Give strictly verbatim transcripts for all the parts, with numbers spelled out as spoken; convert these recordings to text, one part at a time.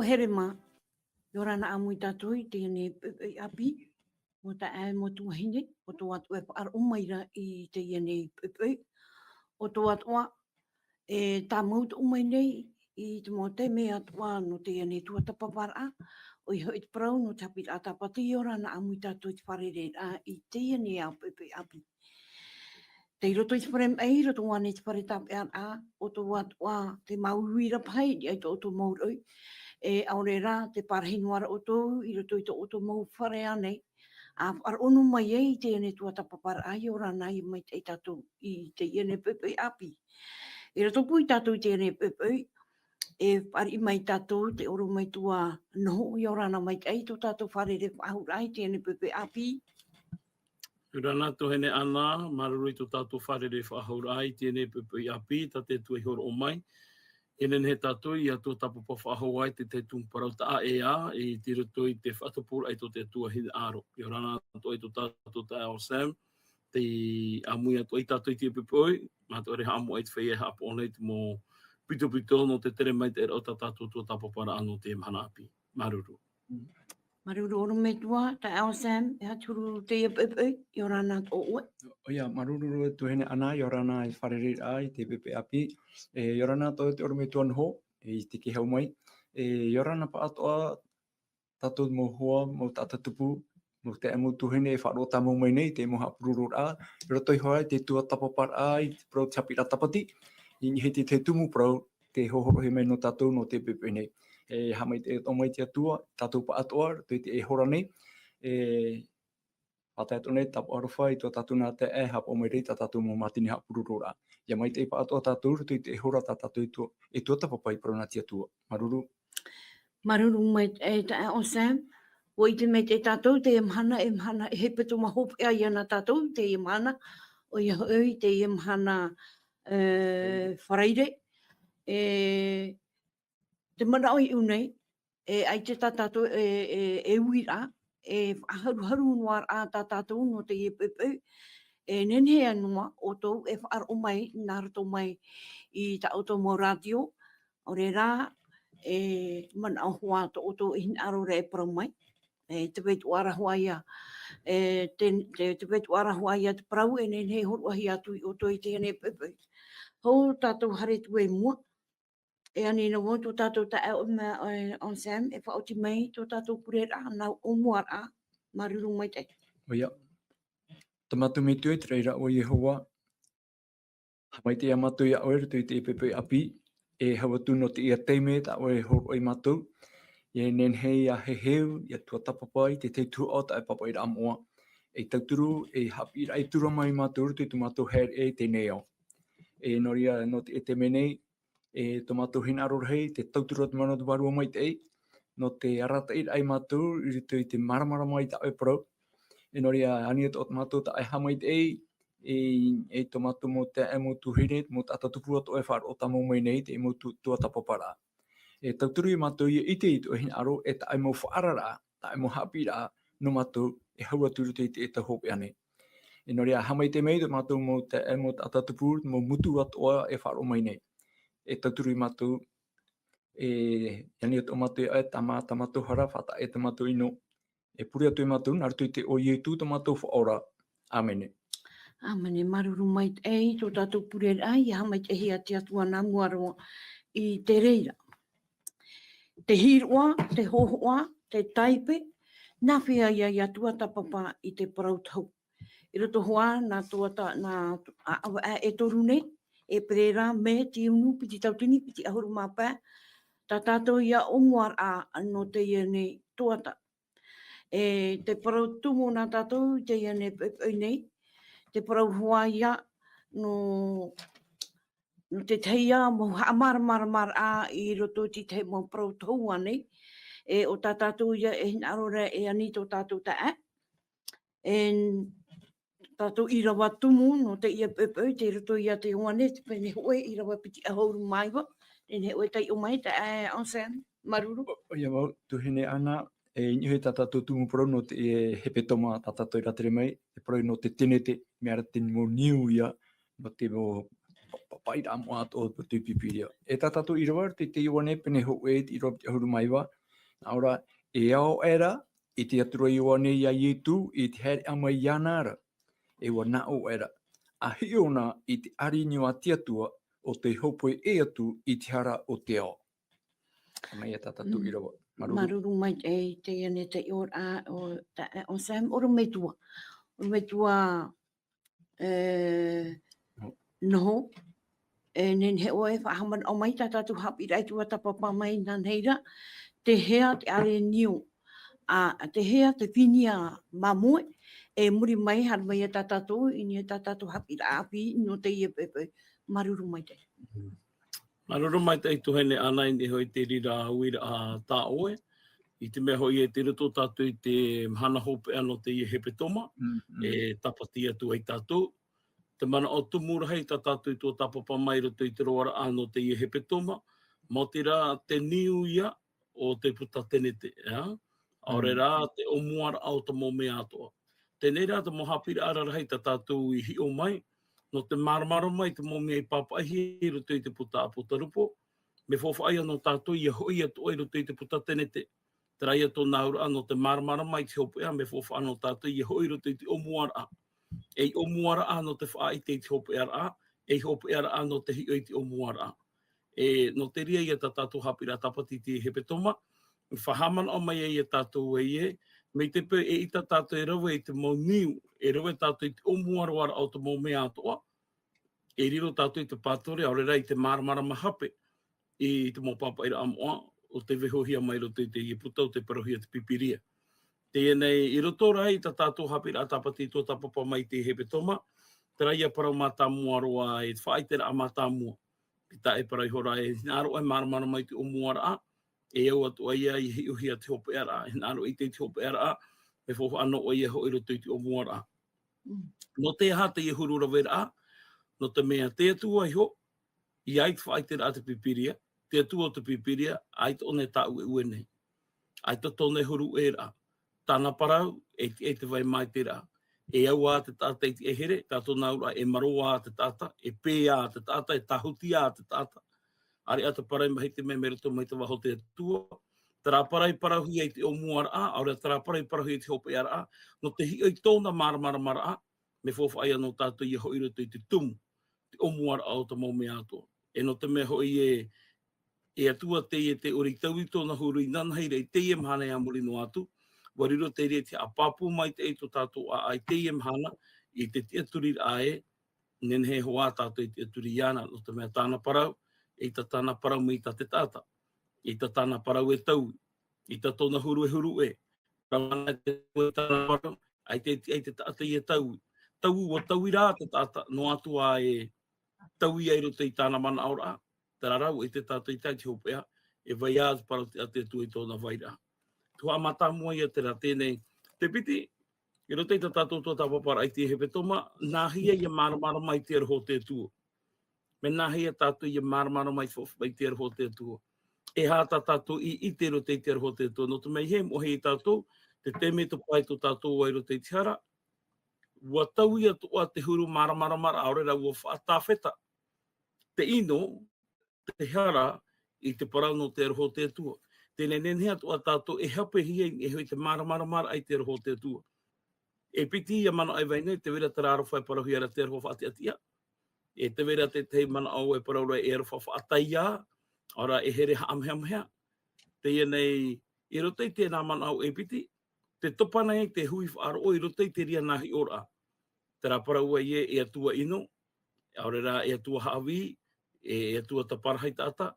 Here mā, ʻia ora na ʻāmui tātou i teie nei poʻipoʻi ʻāpī, mau taeaʻe, mau tuahine, ʻo tō atoʻa e faʻaroʻo mai ra i teie nei poʻipoʻi, ʻo tō atoʻa e tāmau atoʻa mai nei i te mau taime atoʻa nō teie nei tuatāpaparaʻa, ʻoia hoʻi te parau nō te haʻapiʻiraʻa Tāpati. ʻIa ora na ʻāmui tātou i te fārereiraʻa i teie nei poʻipoʻi ʻāpī. Tei roto i te fare maʻi, i roto ānei i te fare tāpeʻaraʻa, ʻo tō atoʻa te mau uira paʻi, i tō ʻoutou mau roʻi, e ʻaore rā te parahi noa ra ʻoutou, i roto i tō ʻoutou mau fare ānei, ʻa faʻaroʻo noa mai ai i teie nei tuatāpaparaʻa. ʻIa ora na, ʻia maitaʻi tātou i teie nei poʻipoʻi ʻāpī. I roto pū ia tātou i teie nei poʻipoʻi, e fāriʻi mai tātou te ʻorometua Noho. ʻIa ora na maitaʻi, tō tātou fārerei faʻahou ra i teie nei poʻipoʻi ʻāpī. ʻIa ora na tuahine Ana, māuruuru i tō tātou fārerei faʻahou ra i teie nei poʻipoʻi ʻāpī, tā te Atua i hōroʻa mai. E nehenehe tātou ʻia tuatāpapa faʻahou ai i te tumu parau taʻa ʻē, i roto i te faʻatupuraʻa i tō te Atua hinaʻaro. ʻIa ora na atoʻa i tō tātou taeaʻe ʻo Sam, tei ʻāmui atoʻa ia tātou i teie poʻipoʻi, mātou e haʻamau i te feiā e haʻapaʻo nei i te mau pitopito nō te tere maitaʻi ra o tā tātou tuatāpaparaʻa nō te mahana ʻāpī. Māuruuru. Māuruuru ʻorometua, taeaʻe ʻo Sam, e aha te huru i teie poʻipoʻi? ʻIa ora na atoʻa ʻoe. ʻOia, māuruuru tuahine Ana, ʻia ora na i te fārereiraʻa i te poʻipoʻi ʻāpī. E, ʻia ora na atoʻa te ʻorometua Noho, e, i te kī hau mai. E, ʻia ora na pāʻatoʻa tātou mau hoa, mau taʻata tupu, mau taeaʻe, mau tuahine e faʻaroʻo tāmau mai nei i te mau haʻapurororaʻa, i roto iho ā i te tuatāpaparaʻa i te parau o te haʻapiʻiraʻa Tāpati, i niʻa i te, te tumu parau tei hōroʻahia mai nō tātou nō teie poʻipoʻi nei. E haʻamaitaʻi atoʻa mai te Atua, tātou pāʻatoʻa, i roto i teie hora nei, e faʻatae atoʻa nei tāpaʻo aroha i tō tātou nā taeaʻe e haʻapaʻo mai ra i tā tātou mau mātini haʻapurororaʻa. ʻIa maitaʻi pāʻatoʻa tātou i roto i teie hora tā tātou e tua-, e tuatāpapa i te parau nā te Atua. Māuruuru. Māuruuru maitaʻi, e, taeaʻe ʻo Sam. ʻUa ʻite maitaʻi tātou, teie mahana, e mahana, e hepetoma hopeʻa ia nā tātou, teie mahana, ʻoia hoʻi, teie mahana, e, Faraire. E, te manaʻo i ʻō nei, e, ʻaita tā tātou e, e, e uiraʻa, e faʻaharuharu noa ra tā tātou nō teie poʻipoʻi, e nehenehe noa ʻoutou e faʻaroʻo mai, nā roto mai i tā ʻoutou mau rātio, ʻaore rā, e manaʻo hoʻi tō ʻoutou e hinaʻaro ra e parau mai, e te vai atoʻa ra hoʻi ia, e te, te, te vai atoʻa ra hoʻi ia te parau e nehenehe e hōroʻahia atu ia ʻoutou i teie nei poʻipoʻi. Hou tātou haere atu i mua, e ani noa vau tō tātou taeaʻe ʻo, e, ʻo Sam, e faʻaoti mai tō tātou pureraʻa, nā ʻōmuaraʻa, māuruuru maitaʻi. ʻOia. Tā mātou Metua i te raʻi ra ʻo Iehova, haʻamaitaʻi ā mātou ia ʻoe i roto i teie poʻipoʻi ʻāpī, e hau atu nō teie taime tā ʻoe e hōroʻa ia mātou, e nehenehe ia heheu, ia tuatāpapa i te tahi tuhaʻa o tā ʻoe pāpaʻiraʻa moʻa, e tauturu, e haʻapiʻiraʻa e tura mai ia mātou i roto i tō mātou haereʻa i teie nei ao. E nō reira, nō teie taime nei, e tō mātou hinaʻaro rahi, te tauturu a te Mana o te Vārua Maitaʻi, nō te arataʻiraʻa ia mātou i roto i te māramarama i tā ʻoe parau. E nō reira, ani atoʻa tō mātou taeaʻe haʻamaitaʻi, e, e tō mātou mau taeaʻe, mau tuahine, mau taʻata tupu atoʻa e faʻaroʻo tāmau mai nei i te mau tu-, tuatāpaparaʻa. E tauturu ia mātou ia ʻite i tō ʻoe hinaʻaro, e tā ʻoe mau faʻaararaʻa, tā ʻoe mau haʻapiʻiraʻa nō mātou, e hau atu i roto i te, e tau hopeʻa nei. E nō reira, haʻamaitaʻi mai tō mātou mau taeaʻe, mau taʻata tupu, mau motu atoʻa e faʻaroʻo mai nei. E tauturu ia mātou, e ani atoʻa mātou ia ʻoe, tāmā tā mātou hara, faʻataʻa tō mātou ʻino. E pure atu ia mātou, nā roto i te iʻoa o Ietu tō mātou Faʻaora. ʻĀmene. ʻĀmene. Māuruuru maitaʻi, tō tātou pureraʻa, ia haʻamaitaʻihia te Atua nā mua roa i te reira. Te hīroʻa, te hōhoʻa, te taipe, nā hea ia, ia tuatāpapa i te parau tohu. I roto hoʻi nā tuata-, nā ʻāvaʻe e toru nei, ʻEperēra, Mē, Tiunu, piti tauatini, piti ʻahuru mā pae, tā tātou ia ʻōmuaraʻa nō teie nei tuata. E te parau tumu nā tātou i teie nei poʻipoʻi nei, te parau hoʻi ia nō, nō te tahi ia mau haʻamāramaramaraʻa i roto i te tahi mau parau tohu ānei, e ʻo tā tātou ia e hinaʻaro ra e ani tō tātou taeaʻe. E tātou ʻīrava tumu nō teie poʻipoʻi, tei roto ia te Ioane, te pene hōʻē, ʻīrava piti ʻahuru mā iva, nehenehe ʻoe e taiʻo mai, taeaʻe Anselme, māuruuru. ʻO, ʻoia vau, tuahine Ana, e, i niʻa hoʻi tā tātou tumu parau nō te, e, hepetoma tā tātou e rātere mai, te parau nō te tenete, mea ra te mau niu ia, nō te mau pa-, pa-, paʻiraʻa moʻa atoʻa o te Pīpīria. E tā tātou ʻīrava, te, te Ioane pene hōʻē, te ʻīrava piti ʻahuru mā iva. Nā ʻō ra, e ao aʻera i te atura Ioane ia Ietu, i te haereʻa mai iāna ra. E ʻua nā ʻō aʻera, ʻa hiʻo na i te ʻāreʻa niu a te Atua, ʻo tei hōpoi ʻē atu i te hara o te ao. Mai ia tā tātou Mm. ʻīrava. Māuruuru. Māuruuru maitaʻi, teie nei te ʻīrava o, tā, o Sam, ʻorometua. ʻOrometua, e, noho. E, nehenehe ʻoe e faʻahaʻamanaʻo mai tā tātou haʻapiʻiraʻa i tuatāpapa mai nā reira. Te hea te ʻāreʻa niu. ʻA, te hea te finia māmoe. E muri mai, haere mai ia tā tātou, i niʻa i tā tātou haʻapiʻiraʻa ʻāpī, nō teie poʻipoʻi. Māuruuru maitaʻi. Mm. Māuruuru maitaʻi tuahine Ana, i niʻa iho i te reira uiraʻa tā ʻoe. I te mea hoʻi ē tei roto tātou i te mahana hopeʻa nō teie hepetoma, Mm, mm. e tāpati atu ai tātou. Te manaʻo tumu rahi tā tātou i tuatāpapa mai i roto i te roaraʻa nō teie hepetoma, maoti rā te niu ia o te puta tenete, ʻeā? ʻAore Mm. rā te ʻōmuaraʻa o te mau mea atoʻa. Teie rā te mau haʻapiʻiraʻa rarahi tā tātou i hiʻo mai, nō te māramarama i te mau mea i pāpaʻihia i roto i te puta ʻApotarupo, mea faufaʻa ia nō tātou ia hoʻi atoʻa i roto i te puta tenete. Terā ia tōna auraʻa nō te māramarama i te hopeʻa, mea faufaʻa nō tātou ia hoʻi i roto i te ʻōmuaraʻa. Ei ʻōmuaraʻa nō te faʻaʻite i te hopeʻaraʻa, ei hopeʻaraʻa nō te hiʻo i te ʻōmuaraʻa. E, nō te reira ia tā tātou haʻapiʻiraʻa tāpati i te hepetoma, faʻahaʻamanaʻo mai ai ia tātou ē, mai te peu e ʻita tātou e rave i te mau niu, e rave tātou i te ʻōmuaraʻa o te mau mea atoʻa, e riro tātou i te pātore, ʻaore rā i te māramarama hape, i te mau pāpaʻiraʻa moʻa, ʻo tei vaihohia mai i roto i teie puta ʻo tei parauhia te Pīpīria. Teie nei, i roto rā i tā tātou haʻapiʻiraʻa tāpati i tuatāpapa mai i te hepetoma, terā ia parau mātāmua roa, e te faʻaʻiteraʻa mātāmua. Pea e parau iho ra, e hinaʻaro ʻoe e māramarama i te ʻōmuaraʻa, e au atoʻa ia i hiʻohia te hopeʻaraʻa, e hinaʻaro ʻite i te hopeʻaraʻa, mea faufaʻa noa ʻoe ia hoʻi i roto i te ʻōmuaraʻa. Mm. Nō te aha teie huru raveraʻa? Nō te mea te Atua iho, ʻaita e faʻaʻiteraʻa te Pīpīria, te Atua o te Pīpīria, ʻaita ʻōna e tāʻueʻue nei. ʻAita tōna e huru ʻē ra. Tāna parau, e tiʻa i te vai maitaʻi ra. E au ā te taʻata i te here, tā tōna auraʻa e marō ā te taʻata, e pē ā te taʻata, e tāhuti ā te taʻata. ʻAreʻa te parau i mahi i te mea mai roto mai te vāhi o te Atua. Terā parau i parauhia i te ʻōmuaraʻa, ʻaore rā terā parau i parauhia i te hopeʻaraʻa, nō te hiʻo i tōna māramaramaraʻa, mea faufaʻa ia nō tātou ia hoʻi i roto i te tumu, te ʻōmuaraʻa o te mau mea atoʻa. E nō te mea hoʻi ē, e Atua teie tē ʻore i taui i tōna huru inanahi ra i teie mahana e a muri noa atu, ʻua riro te reira i te haʻapāpū maitaʻi i tō tātou ʻāʻai i teie mahana, i te tiʻaturiraʻa ē, nehenehe hoʻi tātou e tiʻaturi iāna, nō te mea tāna parau, ʻaita tāna parau mai tā te taʻata, ʻaita tāna parau e taui, ʻaita tōna huru e huru ʻē, parau ana te Atua i tāna parau, ʻaita e tiʻa i te taʻata ia taui. Taui, ʻua taui rā te taʻata, noa atu ā e taui ai i roto i tāna manaʻoraʻa, terā rā, ʻua ʻite tātou i te hopeʻa, e vai ā te parau a te Atua i tōna vairaʻa. Tuhaʻa mātāmua ia terā teie nei. Te piti, i roto i tā tātou tuatāpaparaʻa i te hepetoma, nāhea ia māramarama i te aroha o te Atua. Mea nāhea tātou ia māramarama i te, i te aroha o te Atua. E aha tā tātou i ʻite i roto i te aroha o te Atua. Nō te mea ʻeiaha e moʻehia ia tātou, te taime tō pae tō tātou ā i roto i te hara, ʻua taui atoʻa te huru māramaramaraʻa, ʻaore rā ʻua faʻatāfeta te ʻino, te hara i te parau nō te aroha o te Atua. Teie nei nehenehe atoʻa tātou e hāpehia i niʻa iho i te māramaramaraʻa i te aroha o te Atua. E piti ia manaʻo e vai nei, tē vai ra terā aroha e parauhia ra te aroha faʻatiʻatiʻa. E tē vai ra tētahi manaʻo e parau ra e aroha faʻataiā, ʻaore rā e here haʻamehameha. Teie nei, i roto i teie manaʻo e piti, tē topa nei te hui faʻaroʻo i roto i te reira nā hiʻoraʻa. Terā parau ē, e Atua ʻino, ʻaore rā e Atua haʻavī, e, e Atua taparahi taʻata.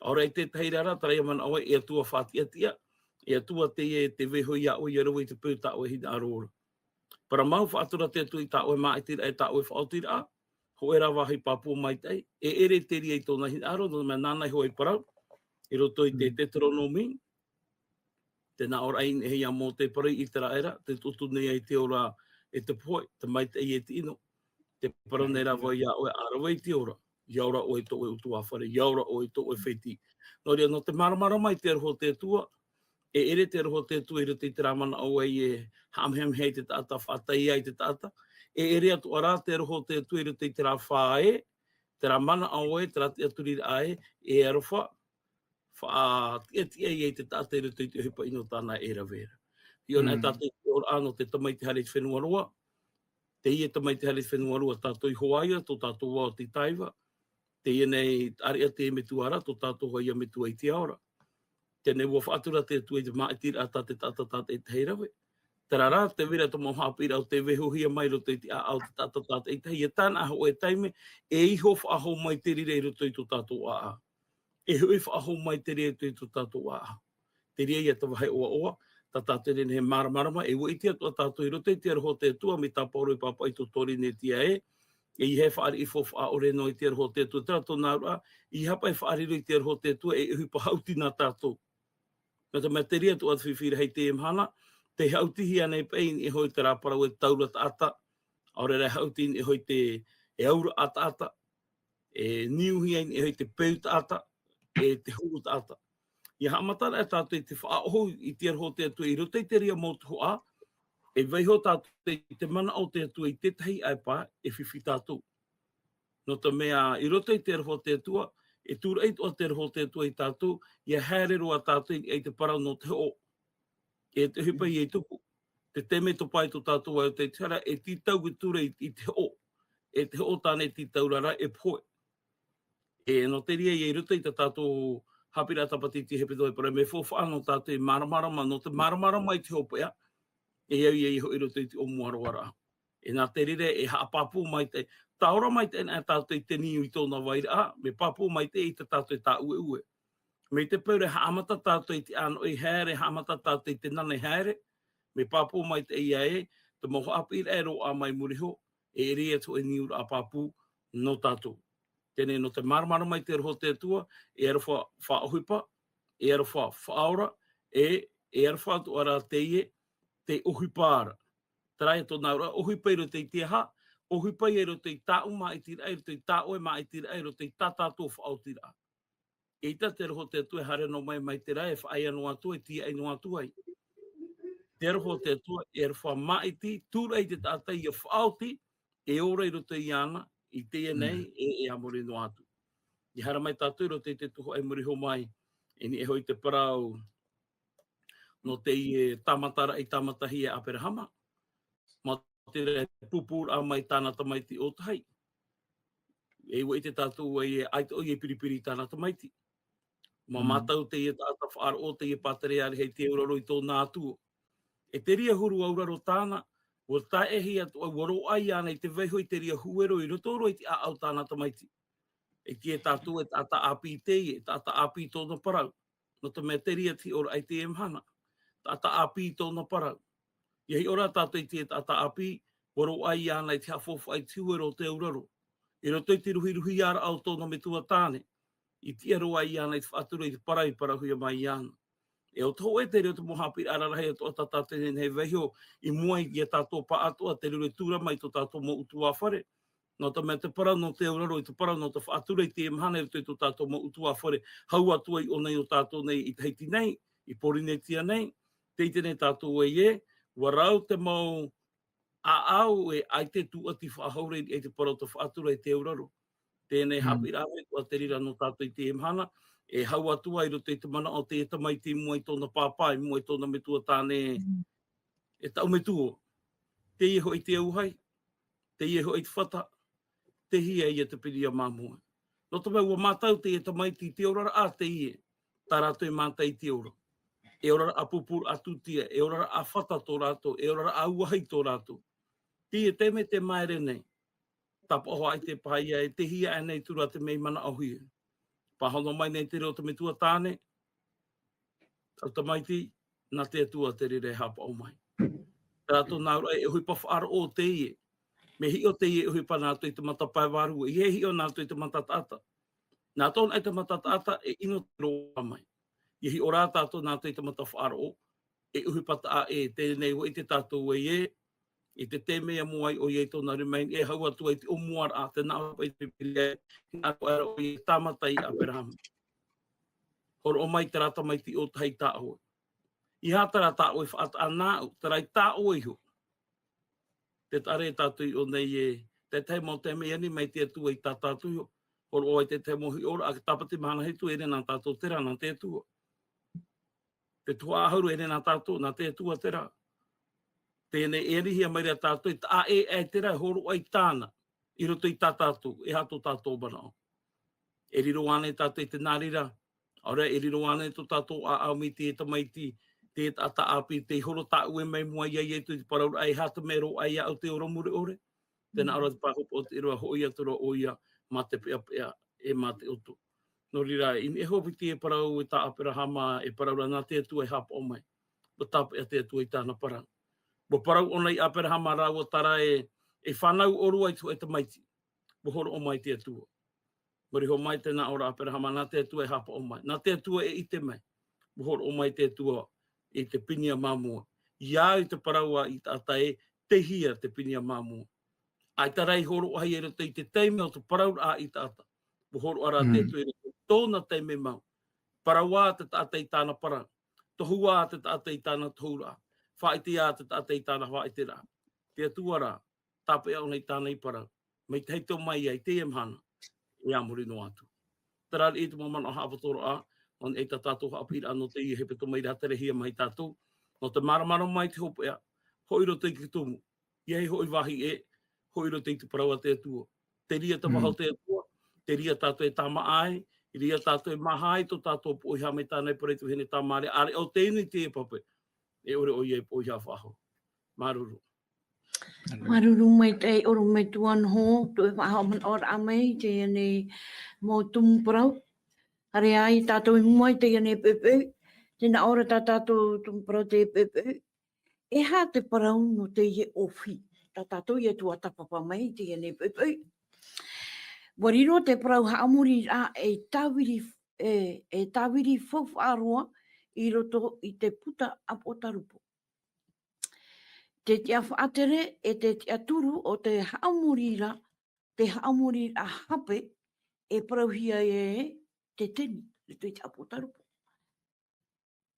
ʻAore rā i tētahi ra, terā ia manaʻo ē, e Atua faʻatiʻatiʻa, e Atua teie tē vaiiho ia ʻoe ia rave i te peu tā ʻoe e hinaʻaro ra. Parau mau, faʻatura te Atua i tā ʻoe māʻitiraʻa, i tā ʻoe faʻaotiraʻa, hōʻē rā vāhi pāpū maitaʻi, e ʻere te reira i tōna hinaʻaro, nō te mea nāna iho e parau, i roto i te Mm. Teuteronome, tē nā ʻō ra ē, i niʻa iho ia Mōte e parau i ʻĪteraʻera, tē tuʻutuʻu nei ai te ora e te pohe, te maitaʻi e te ʻino. Tē parau nei ra vau ia ʻoe, ʻa rave i te ora, ʻia ora ʻoe i tō ʻoe ʻutuāfare, ʻia ora ʻoe i tō ʻoe fētiʻi. Nō reira, nō te māramarama i te aroha o te Atua, e ʻere te aroha o te Atua i roto i terā manaʻo ē e haʻamehameha i te taʻata, faʻataiā i te taʻata. E ʻere atoʻa rā te aroha o te Atua i roto i terā fā ē, Terā manaʻo ē, terā tiʻaturiraʻa ē, e aroha, faʻatiʻatiʻa ai te taʻata i roto i te ʻohipa ʻino tāna e rave ra. I ʻō nei tātou i te ʻōraʻa nō te tamaiti haere i te fenua roa, teie tamaiti haere i te fenua roa, tātou i Hawaii, tō tātou vā o te taiva, teie nei ʻāreʻa te metua ra, tō tātou hoʻi ia metua i te ao ra. Teie nei ʻua faʻatura te Atua i te māʻitiraʻa tā te taʻata tātaʻitahi e rave. Terā rā, tē vai ra te mau haʻapiʻiraʻa o tē vaihohia mai i roto i te ʻāʻau o te taʻata tātaʻitahi, ʻia tāna ʻaho e taime, e iho faʻahou mai te reira i roto i tō tātou ʻāʻau. E hoʻi faʻahou mai te reira i roto i tō tātou ʻāʻau. Te reira ia te vāhi ʻoaʻoa, tā tātou e nehenehe e māramarama, e ʻua ʻite atoʻa tātou i roto i te aroha o te Atua, mai tāpaʻo roa i pāpaʻi tō Pōrīnetia ē, e ʻeiaha e fāriʻi faufaʻa ʻore noa i te aroha o te Atua, terā tōna auraʻa, ʻeiaha paʻi e fāriʻi roa i te aroha o te Atua, e ʻohipa haʻuti na tātou. Nō te mea te reira atoʻa te fifi rahi i teie mahana, tē haʻutihia nei paʻi i niʻa iho i terā parau e taura taʻata, ʻaore rā e haʻuti i niʻa iho i te, e auraʻa taʻata, e niuhia i niʻa iho i te peu taʻata, e te huru taʻata. ʻIa haʻamataraʻa tātou i te faʻaʻohu i te aroha o te Atua i roto i te reira mau tuhaʻa, e vaiho tātou i te manaʻo o te Atua i te tahi ʻāipa e fifi tātou. Nō te mea, i roto i te aroha o te Atua, e tūraʻi atoʻa te aroha o te Atua ia tātou, ʻia haere roa tātou i niʻa i te parau nō te hoʻo. E te ʻohipa ia i tupu. Te taime e topa ai tō tātou vaʻe o te hara, e tītau e ture i, i te hoʻo. E te hoʻo tāna e tītau ra rā e pohe. E nō te reira ia i roto i tā tātou haʻapiʻiraʻa tāpati i te hepetoma e parau, mea faufaʻa nō tātou e māramarama, nō te māramarama i te hopeʻa, e au ia i hoʻi i roto i te ʻōmuaraʻa. E nā te reira e haʻapāpū maitaʻi, tāora maitaʻi ana tātou i te niu i tōna vairaʻa, mea pāpū maitaʻi i tā tātou e tāʻueʻue. Mai te peu ra e haʻamata tātou i te ʻānoʻi haere, haʻamata tātou i te nana haere, mea pāpū maitaʻi ia ē, te mau haʻapiʻiraʻa e roaʻa mai muri iho, e ʻere atu e niuraʻa pāpū nō tātou. Teie nei nō te māramarama i te aroha o te Atua, e aroha faʻaʻohipa, e aroha faʻaora, e, e aroha atoʻa rā teie, te ʻohipa ra. Terā ia tōna auraʻa, ʻohipa i roto i te aha, ʻohipa ia i roto i tāʻu māʻitiraʻa, i roto i tā ʻoe māʻitiraʻa, i roto i tā tātou faʻaotiraʻa. ʻEita te aroha o te Atua e haere noa mai, mai te raʻi, e faʻaea noa atu ai, e tīaʻi noa atu ai. Te aroha o te Atua, e aroha māʻiti, tūraʻi te taʻata ʻia faʻaoti, e ora i roto iāna, i teie nei, e, e a muri noa atu. ʻIa haere mai tātou i roto i te tuhaʻa i muri iho mai, i niʻa iho i te parau, nō teie tāmataraʻa i tāmatahia e Aperahama. Mā te reira e pūpūraʻa mai tāna tamaiti ʻōtahi. E ʻua ʻite tātou ē, ʻaita ʻoia i piripiri i tāna tamaiti. Mā mātou teie taʻata faʻaroʻo, teie pāterearehe i te auraro i tōna Atua. E te reira huru auraro tāna, ʻua taeʻahi atu, ʻua roaʻa iāna i te vaiho i te reira huero i roto roa i te ʻāʻau o tāna tamaiti. E kī e tātou e taʻata ʻāpī teie, e taʻata ʻāpī tōna parau. Nō te mea te reira te hiʻoraʻa i teie mahana. Taʻata ʻāpī tōna parau. ʻIa hiʻo rā tātou i te taʻata ʻāpī, ʻua roaʻa iāna i te haʻafaufaʻa i te huero o te auraro. I roto i te ruhiruhiaraʻa o tōna metua tāne. I tiʻa roa iāna i te faʻatura i te parau i parauhia mai iāna. E ʻo te hōʻē te reira te mau haʻapiʻiraʻa rarahi atoʻa tā tātou e nehenehe e vaiho i mua ia tātou pāʻatoʻa te reira e tūrama i tō tātou mau ʻutuāfare. Nō te mea te parau nō te auraro, i te parau nō te faʻatura i teie mahana i roto i tō tātou mau ʻutuāfare, hau atu ai ʻō nei o tātou nei i Tahiti nei, i Pōrīnetia nei, tē ʻite nei tātou ē, ʻua rau te mau ʻāʻau e ʻaita e tūʻati faʻahou ra i te parau o te faʻatura i te auraro. Teie nei haʻapiʻiraʻa atoʻa te reira nō tātou i teie mahana, e hau atu ai i roto i te manaʻo o teie tamaiti i mua i tōna pāpā, i mua i tōna metua tāne, e taʻu metua. Teie hoʻi te auahi, teie hoʻi te fata, tei hea ia te piriʻa māmoe. Nō te mea ʻua mātau teie tamaiti i te oraraʻa teie, tā rātou e mātau i te ora. E oraraʻa pūpūraʻa tūtia, e oraraʻa fata tō rātou, e oraraʻa auahi tō rātou. Teie taime tē māere nei, tāpaʻo ʻaita e paha ia, e tei hea aʻe nei atu ra te mea i manaʻohia. Pāhono mai nei te reira o te metua tāne, ʻo tamaiti, nā te Atua te reira e haʻapaʻo mai. Terā tōna auraʻa e ʻohipa faʻaroʻo teie. Mea hiʻo teie e ʻohipa nā roto i te mata pae vārua, ʻeiaha e hiʻo nā roto i te mata taʻata. Nā tōna i te mata taʻata, e ʻino te roaʻa mai. ʻIa hiʻo rā tātou nā roto i te mata faʻaroʻo, e ʻohipa taʻa ʻē, teie nei ʻua ʻite tātou ē, i te taime ia mua ai ʻoia i tōna rima i niʻa, e hau atu ai te ʻōmuaraʻa, tē nā ʻō paʻi te Pīpīria, hinaʻaro aʻera ʻoia i tāmata ia Aperahama. Hōroʻa mai terā tamaiti ʻōtahi tā ʻoe. ʻEiaha terā tā ʻoe e faʻataʻa nāʻu, terā i tā ʻoe iho. Tē taʻa ra tātou i ʻō nei ē, te tahi mau taime i ani mai te Atua i tā tātou iho. hōroʻa i te tahi mau hiʻoraʻa, ʻa te Tāpati mahana hitu, e ʻere nā tātou terā, nā te Atua. Te tuhaʻa ʻahuru, e ʻere nā tātou, nā te Atua terā. Teie nei e arihia mai ra tātou, e taʻa ʻē aʻe terā e hōroʻa i tāna, i roto i tā tātou, e aha tō tātou manaʻo. E riro ānei tātou i te nā reira, ʻaore rā, e riro ānei tō tātou ʻāʻau mai te tamaiti, te taʻata ʻāpī, tei horo tāʻue mai mua ia Ietu i te parauraʻa, e aha te mea roaʻa iāʻu te ora mure ʻore. Tēnā ʻō ra te pāhopa o te ʻīrava, hoʻi atu ra ʻoia mā te peʻapeʻa e mā te ʻoto. Nō reira, i niʻa iho i te parau e tā ʻĀperahama e parau ra nā te Atua e haʻapaʻo mai. ʻUa tāpeʻa te Atua i tāna parau. ʻUa parau ʻōna iā ʻĀperahama rāua terā e, e fānau ʻōrua i te hōʻē tamaiti. ʻUa hōroʻa mai te Atua. Muri iho mai tēnā ʻō ra ʻĀperahama, nā te Atua e haʻapaʻo mai. Nā te Atua e ʻite mai. ʻUa hōroʻa mai te Atua i te pīnia māmua. Ia au i te parau a ʻĪtaʻata ē, tei hea te pīnia māmua. ʻAita rā i hōroʻahia i roto i te taime o te parauraʻa a ʻĪtaʻata. ʻUa hōroʻa rā te Atua i roto i tōna taime mau. Parau ā te taʻata i tāna parau. Tohu ā te taʻata i tāna tohuraʻa. Faʻaʻite ā te taʻata i tāna faʻaʻiteraʻa. Te Atua rā, tāpeʻa ʻōna i tāna i parau. Mai te hōʻē tau mai ai teie mahana, e a muri noa atu. Terā riʻi te mau manaʻo haʻapotoraʻa, nō niʻa i tā tātou haʻapiʻiraʻa nō teie hepetoma i rāterehia mai tātou, nō te māramarama i te hopeʻa, hoʻi roto i te tumu, ʻia hoʻi vāhi ʻē, hoʻi roto i te parau a te Atua. Te reira te vāhi o te Atua, te reira tātou e tāmāʻa ai, te reira tātou e māha ai tō tātou poʻihā mai tāna i parau i te vahine Tamāria, ʻāreʻa ʻo tei inu i te pape, e ʻore ʻoia e poʻihā faʻahou. Māuruuru. Māuruuru maitaʻi, ʻorometua Noho, tō ʻoe faʻahaʻamanaʻoraʻa mai i teie nei mau tumu parau. Haere ai tātou i mua i teie nei poʻipoʻi. Tēnā ʻō ra tā tātou tumu parau teie poʻipoʻi. E aha te parau nō teie ʻōfī? Tā tātou e tuatāpapa mai i teie nei poʻipoʻi. ʻUa riro te parau haʻamoriraʻa e tāviri, e, e tāviri faufaʻa roa i roto i te puta ʻApotarupo. Te tiʻa faʻatere e te tiʻaturu o te haʻamoriraʻa, te haʻamoriraʻa hape e parauhia e te teni, i te ʻApotarupo.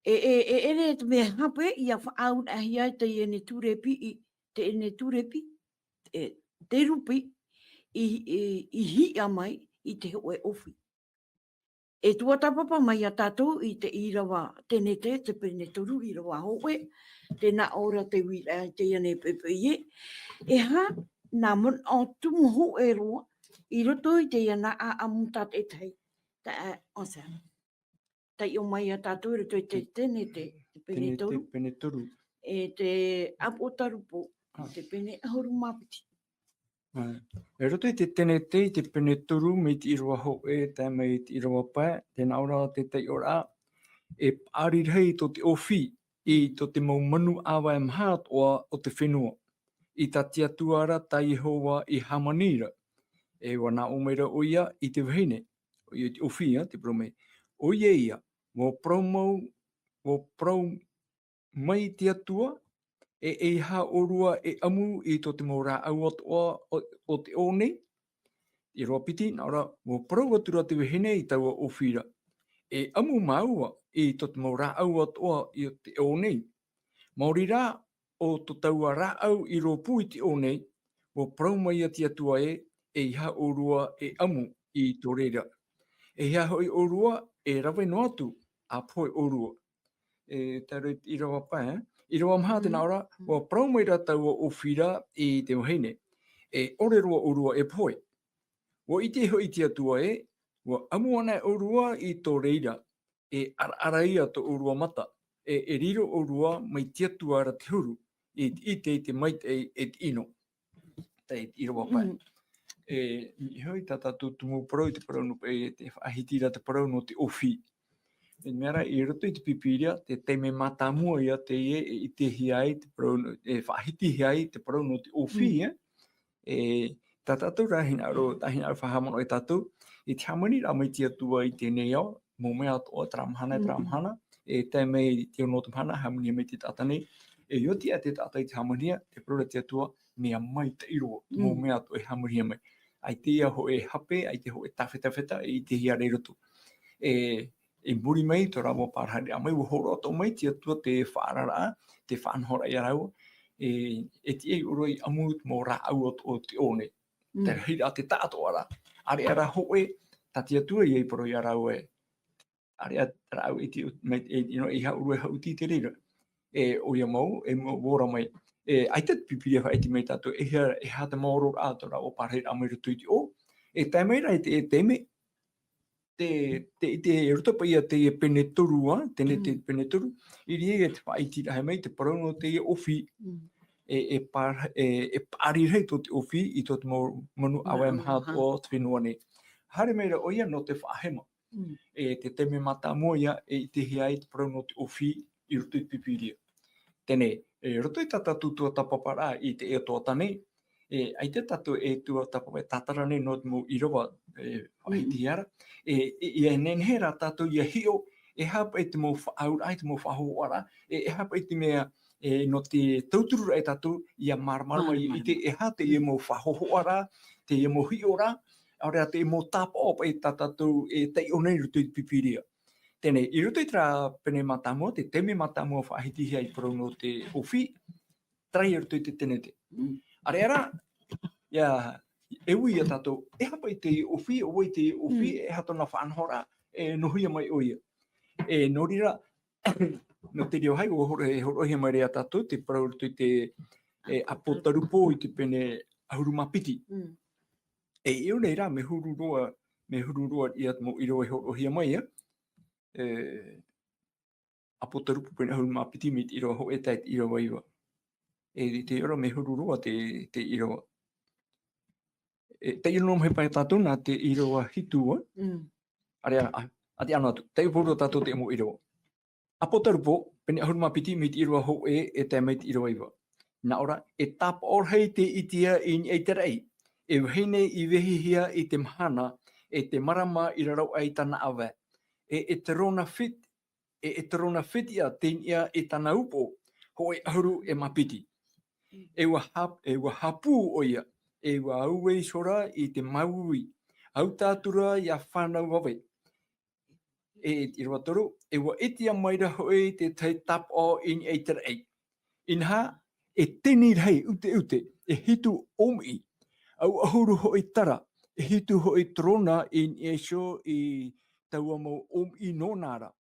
E, e, e ʻere te mea hape ʻia faʻaauraʻahia e teie nei turepi, i, teie nei turepi, e, te rupi, i, i, i hiʻa mai i te hōʻē ʻōfī. E tuatāpapa mai ia tātou i te ʻīrava tēnete, te pene toru ʻīrava hōʻē, tēnā ʻō ra te uiraʻa i teie nei poʻipoʻi ē. E aha nā manaʻo tumu hōʻē roa i roto i teie nei ʻāʻamu tātaʻitahi. Tā, ʻo Sam. Taiʻo mai ia tātou i roto i te tēnete, te pene toru. Pene toru. E te ʻApotarupo, te pene ʻahuru mā piti. Ā, i roto i te tēnete, i te pene toru, mai te ʻīrava hōʻē, tae mai i te ʻīrava pae, tēnā ʻō ra te taiʻoraʻa, e paʻari rahi tō te ʻōfī, i tō te mau manu ʻāvae maha atoʻa o te fenua, i tā te Atua ra tā Iehova i hāmani ra. E ʻua nā ʻō mai ra ʻoia i te vahine, ʻoia te ʻōfī, ā, tē parau mai. ʻOia ia, ʻua parau mau, ʻua parau mai te Atua, e, e aha ʻōrua e ʻamu i tō te mau rāʻau atoʻa o, o te ʻō nei? ʻĪrava piti, nā ʻō ra, ʻua parau atu ra te vahine i taua ʻōfī ra. E ʻamu māua i tō te mau rāʻau atoʻa i te ʻō nei. Maori rā, ʻo tō taua rāʻau i rōpū i te ʻō nei, ʻua parau mai ia te Atua ē, e aha ʻōrua e ʻamu i tō reira. E aha hoʻi ʻōrua e rave noa atu, ʻa pohe ʻōrua. E, tae roa i te ʻīrava pae, ē? ʻĪrava maha tēnā ʻō ra, ʻua parau mai ra taua ʻōfī ra i te vahine. E ʻore roa ʻōrua e pohe. ʻUa ʻite hoʻi te Atua ē, ʻua ʻamu anaʻe ʻōrua i tō reira, e ʻaraʻara ia tō ʻōrua mata, e, e riro ʻōrua mai te Atua ra te huru, i te ʻite i te maitaʻi e te ʻino. Tae i te ʻīrava pae. Mm. E, i hoʻi tā tātou tumu parau i te parau nō, e, te faʻahiti ra te parau nō te ʻōfī. E mea rā, i roto i te Pīpīria, te taime mātāmua ia teie e ʻitehia ai te parau nō, e faʻahitihia ai te parau nō te ʻōfī, mm, ē? E, tā tātou rā hinaʻaro, tā hinaʻaro faʻahaʻamanaʻo e tātou, i te hāmaniraʻa mai te Atua i teie nei ao, mau mea atoʻa, terā mahana, terā mahana, e tae mai i te ono o te mahana, hāmanihia mai te taʻata nei, e oti aʻe te taʻata i te hāmanihia, te parau ra te Atua, mea maitaʻi roa, mau mea atoʻa e hāmanihia mai. ʻAita ia hōʻē hape, ʻaita hōʻē tāfetafeta, e ʻitehia ra i roto. E, i muri mai, tō rāua pārahi mai, ʻua hōroʻa atoʻa mai te Atua te faʻaararaʻa, te faʻanahoraʻa ia rāua, e, e tiʻa ʻōrua i ʻamu mau rāʻau o, o te ʻō nei. Mm. Te rahiraʻa, te taʻatoʻaraʻa. ʻareʻa rā hōʻē, tā te Atua ia i parau ia rāua ē. ʻAreʻa rāua i te, mai, e, ʻino, i haʻurua e haʻuti i te reira. E, ʻoia mau, e, mau ora mai. E, ʻaita te Pīpīria faʻaʻite mai tātou, e aha, e aha te maororaʻa tō rāua pārahiraʻa mai roto i te ʻō. E tae mai rā i te, e te mea, te, te, te, i roto paʻi ia te pene toru, ā, te ne-, te Mm. pene toru, i reira te faʻaʻiteraʻa mai te parau nō te ʻōfī, Mm. e, e pār-, e, e pārahi tō te ʻōfī i tō te mau manu ʻāvae Manu maha maha. o te fenua nei. Haere mai rā ʻoia nō te faʻahema. Mm. E te taime mātāmua ia e ʻitehia ai te parau nō te ʻōfī i roto i te Pīpīria. Teie, e roto i tā tātou tuatāpaparaʻa i te ʻēʻa toʻata nei, e, ʻaita tātou e tuatāpapa e tātara nei nō te mau ʻīrava, e, Mm. faʻahitihia ra. E, e, ʻia nehenehe rā tātou ʻia hiʻo, e aha paʻi te mau faʻaauraʻa, te mau faʻahōhoʻaraʻa, e, e aha paʻi te mea, e, nō te tautururaʻa ia tātou, ʻia māramarama, ʻia Māramarama. ʻite e aha teie Mm. mau faʻahōhoʻaraʻa, teie mau hiʻoraʻa, ʻaore rā te mau tāpaʻo paʻi tā tātou e taiʻo nei i roto i te Pīpīria. Teie, i roto i terā pene mātāmua, te taime mātāmua faʻahitihia i parau nō te ʻōfī, terā i roto i te Tenete. Mm. ʻAreʻa rā, ʻia, e ui ia tātou, e aha paʻi te ʻōfī, ʻo vai te ʻōfī, Mm. e aha tōna faʻanahoraʻa, e nohohia mai ʻoia. E, nō reira, nō te reo hai, ʻua hōro-, e hōroʻahia mai ra ia tātou, te parau roto i te, e, ʻApotarupo i te pene ʻahuru mā piti. Mm. E, i ʻō nei rā, mea huru roa, mea huru roa ia te mau ʻīrava i hōroʻahia mai, ā. E, ʻApotarupo pene ʻahuru mā piti mai te ʻīrava hōʻē tae i te ʻīrava iva. E, i te ora mea huru roa te, te ʻīrava. E, taiʻo noa mai paʻi tātou nā te ʻīrava hitu, ā. Mm. ʻAreʻa, ā, ʻa te ano atu. Taiʻo pauroa tātou te mau ʻīrava. ʻApotarupo, pene ʻahuru mā piti mai te ʻīrava hōʻē e tae mai te ʻīrava iva. Nā ʻō ra, e tāpaʻo rahi tei ʻitehia i niʻa i te raʻi, e vahine i vehihia i te mahana, e te marama i raro aʻe i tāna ʻāvae. E, e terona fet-, e, e terona fetiʻa tei niʻa i tāna upoʻo, hōʻē ʻahuru e mā piti. E ʻua hap-, e ʻua hapū ʻoia, e ʻua auē iho ra i te māuiui, ʻaita atu ra ʻia fānau vave. E, ʻīrava toru, e ʻua ʻitehia mai ra hoʻi te tahi tāpaʻo i niʻa i te raʻi. Inaha, e teni rahi ʻuteʻute, e hitu ʻōmiʻi, ʻau ʻahuru hoʻi tara, e hitu hoʻi terona i niʻa iho i taua mau ʻōmiʻi nōna ra.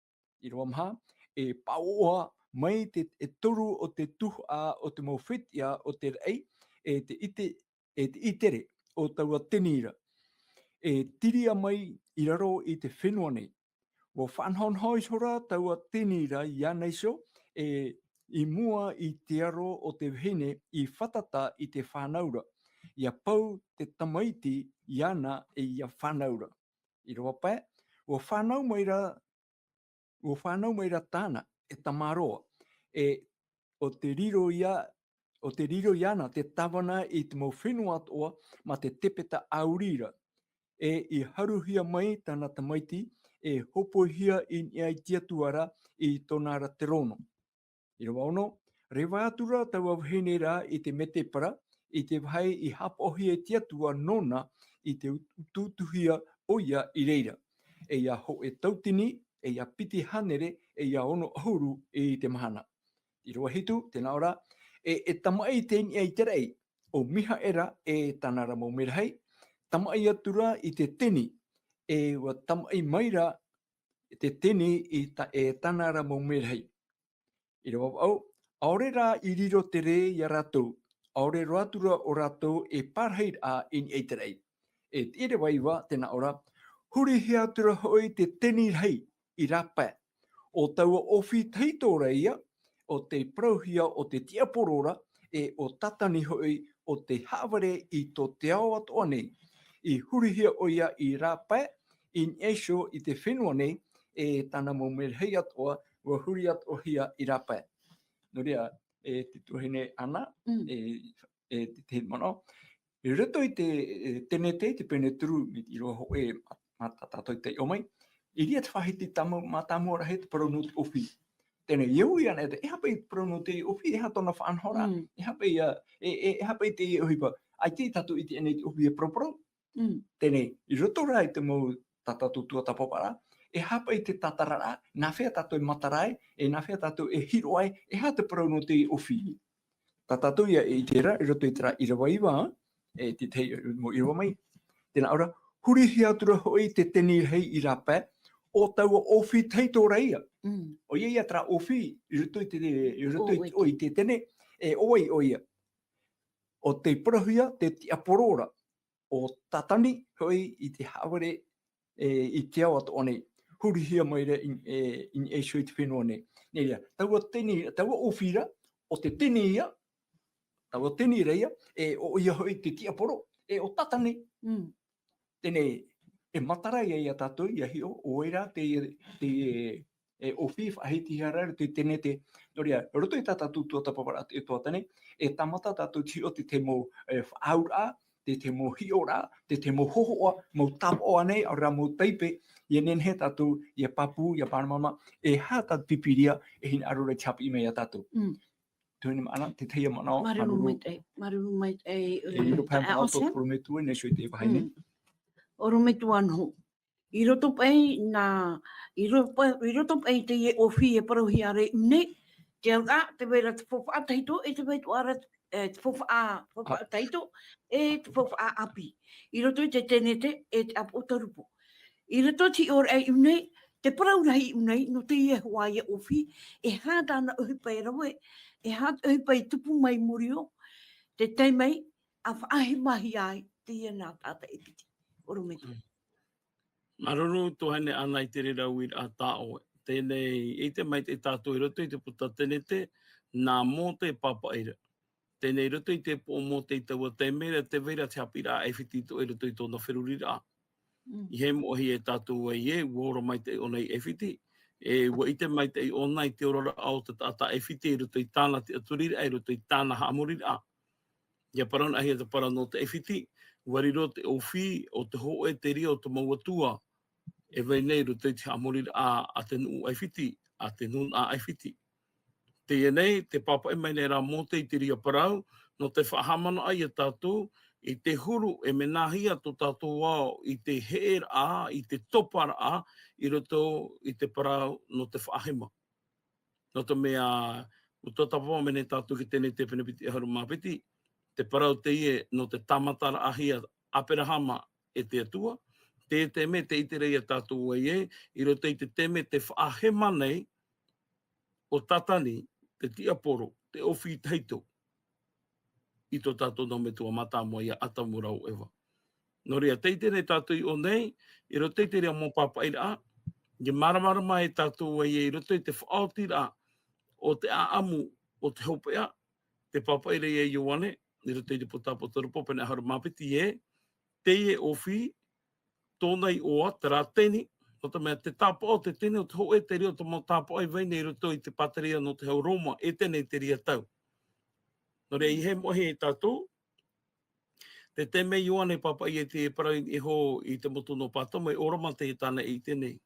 ʻĪrava maha, e paʻoʻa mai te, e toru o te tuhaʻa o te mau fetiʻa o te raʻi, e te ʻite-, e te ʻitere o taua teni ra. E tiria mai i raro i te fenua nei. ʻUa faʻanahonaho iho ra taua teni ra iāna iho, e i mua i te aro o te vahine i fātata i te fānau ra. ʻIa pau te tamaiti iāna e ʻia fānau ra. ʻĪrava pae, ʻua fānau mai ra, ʻua fānau mai ra tāna, e tamaroa, e ʻo te riro ia, ʻo te riro iāna te tāvana i te mau fenua atoʻa mā te tepeta ʻāuri ra. E i haruhia mai tāna tamaiti, e hōpoihia i niʻa i te Atua ra i tōna ra terōno. ʻĪrava ono, reva atu ra taua vahine ra i te mētēpara, i te vāhi i hapaʻohia e te Atua nōna i te ut-, utuutuhia ʻoia i reira. E ʻia hōʻē tauatini, e ʻia piti hānere, e ʻia ono ʻahuru i te mahana. ʻĪrava hitu, tē nā ʻō ra, e, e tamaʻi tei niʻa i te raʻi, ʻo Mihaera e tāna ra mau merahi, tamaʻi atu ra i te teni, e ʻua tamaʻi mai ra te teni i ta-, e tāna ra mau merahi. ʻĪrava vaʻu, ʻaore rā i riro te rē ia rātou, ʻaore roa atu ra ʻo rātou e pārahiraʻa i niʻa i te raʻi. E te ʻīrava iva, tē nā ʻō ra, hurihia atu ra hoʻi te teni rahi i rāpae. ʻO taua ʻōfī tahito ra ia, ʻo tei parauhia ʻo te tiaporo ra, e ʻo Tātani hoʻi ʻo tei haʻavare i tō te ao atoʻa nei. I hurihia ʻoia i rāpae, i niʻa iho i te fenua nei, e tāna mau merahi atoʻa, ʻua huri atoʻahia i rāpae. Nō reira, e te tuahine Ana, Mm. e, e te, te manaʻo. I roto i te, e, Tenete, te pene toru, mai te ʻīrava hōʻē, mā, mā tā tātou i taiʻo mai. I reira te faʻahiti tāmau-, mātāmua rahi te parau nō te ʻōfī. Teie, ʻia ui ana, e te, e aha paʻi te parau nō te ʻōfī, e aha tōna faʻanahoraʻa, Mm. e aha paʻi ia, e, e, e aha paʻi te ʻohipa. ʻAita tātou i ʻite ʻana i te ʻōfī e paraparau. Mm. Teie, i roto rā i te mau tā tātou tuatāpaparaʻa, e aha paʻi te tātararaʻa, nā hea tātou e matara ai, e nā hea tātou e hiroʻa ai, e aha te parau nō te ʻōfī. Tā tātou ia e ʻite ra, i roto i terā ʻīrava iva, e te tahi mau ʻīrava mai. Tē nā ʻō ra, hurihia atu ra hoʻi te tene rahi i rāpae, ʻo taua ʻōfī tahito ra ia. Mm. ʻOia ia terā ʻōfī, i roto i te, i roto i, ʻo, ʻoe. ʻOe i te tene, e, ʻo vai ʻoia. ʻO tei parauhia te tiaporo ra, ʻo Tatani hoʻi i te haʻavare, e, i te ao atoʻa nei. Hurihia mai ra i, e, i niʻa iho i te fenua nei. Nē reira, taua tene, taua ʻōfī ra, ʻo te tene ia, taua tene ra ia, e, ʻoia hoʻi te tiaporo, e, ʻo Tatani. Mm. Teie, e matara ia ia tātou, ia hiʻo, ʻo vai ra te, te, e, ʻōfī faʻahitihia ra i roto i te tene te, nō reira, roto i tā tātou tuatāpaparaʻa e tuatāne, e tāmata tātou te hiʻo te, te mau, e, faʻaauraʻa, te, te mau hiʻoraʻa, te, te mau hōhoʻa, mau tāpaʻo ānei, ʻaore rā mau taipe, ia nehenehe tātou, ia pāpū, ia māramarama, e aha tā te Pīpīria e hinaʻaro ra i te haʻapiʻi mai ia tātou. Mm. Tuahine Maʻana, te tahi manaʻo, Māuruuru māuruuru. Maitaʻi, māuruuru maitaʻi, E, e, ʻiro paha e, manaʻo tō Ocean. Te porometua, i niʻa iho i te vahine. Mm. ʻOrometua Noho. I roto paʻi nā, i roto pa-, i roto paʻi teie ʻōfī e parauhia ra i ʻō nei, te auraʻa, tē vai ra te faufaʻa tahito, e tē vai atoʻa ra, e, te faufaʻa, faufaʻa A- tahito, e te faufaʻa ʻāpī. I roto i te tēnete, e te ʻāpoʻo tarupo. I roto i te hiʻoraʻa i ʻō nei, te parau rahi i ʻō nei, nō teie hoʻi ʻōfī, e aha tāna ʻohipa e rave, e aha te ʻohipa i tupu mai i muri iho, tē tae mai, ʻa faʻahemahia ai, teie nā taʻata ʻĒpiti. ʻOrometua. Mm. Māuruuru tuahine Ana i te reira uiraʻa tā ʻoe. Teie, e ʻite maitaʻi tātou i roto i te puta Tēnete, nā Mōte e pāpaʻi ra. Teie i roto i te upoʻo o Mōte i taua taime ra, tē vai ra te haʻapiʻiraʻa a ʻĒpiti i roto i tōna feruriraʻa. Mm. I hea e moʻehia e tātou ē, ua ora maitaʻi ʻōna i ʻĒpiti. E, ua ʻite maitaʻi ʻōna i te oraraʻa o te taʻata ʻĒpiti i roto i tāna tiʻaturiraʻa, i roto i tāna haʻamoriraʻa. ʻIa parauhia te parau nō te ʻĒpiti, ua riro te ʻōfī o te hōʻē te reira o te mau atua, e vai nei i roto i te haʻamoriraʻa a te nuʻu ʻĒpiti, a te nūnaʻa ʻĒpiti. Teie nei, tē pāpaʻi mai nei ra Mōte i te reira parau, nō te faʻahaʻamanaʻo ia tātou, i te huru e mea nāhea tō tātou ao i te heʻeraʻa, i te toparaʻa, i roto i te parau nō te faʻahema. Nō te mea, ʻua tuatāpapa mai nei tātou i te Tēnete pene piti ʻahuru mā piti, te parau teie nō te tāmataraʻahia Aperahama e te Atua, te, te mea tē ʻite ra ia tātou ē, i roto i te taime tē faʻahema nei, ʻo Tatani, te tiaporo, te ʻōfī tahito, i tō tātou nau metua mātāmua ia Atamu ra ʻo Eva. Nō reira, tē ʻite nei tātou i ʻō nei, i roto i te reira mau pāpaʻiraʻa, ʻia māramarama e tātou ē, i roto i te faʻaotiraʻa o te ʻāʻamu o te hopeʻa, tē pāpaʻi ra ia Ioane, i roto i te puta Apotarupo pene ʻahuru mā piti ē, teie ʻōfī, tōna iʻoa, terā teni, nō te mea te tāpaʻo, te teni o te hōʻē te reira o te mau tāpaʻo e vai nei i roto i te pātereia nō te hau Roma, ʻĒtene i te reira tau. Nō reira, i hea e moʻehia e tātou, te taime Ioane e pāpaʻi ai te parau i niʻa iho i te motu nō Pātomo, e ʻōrama teie tāna e ʻite nei.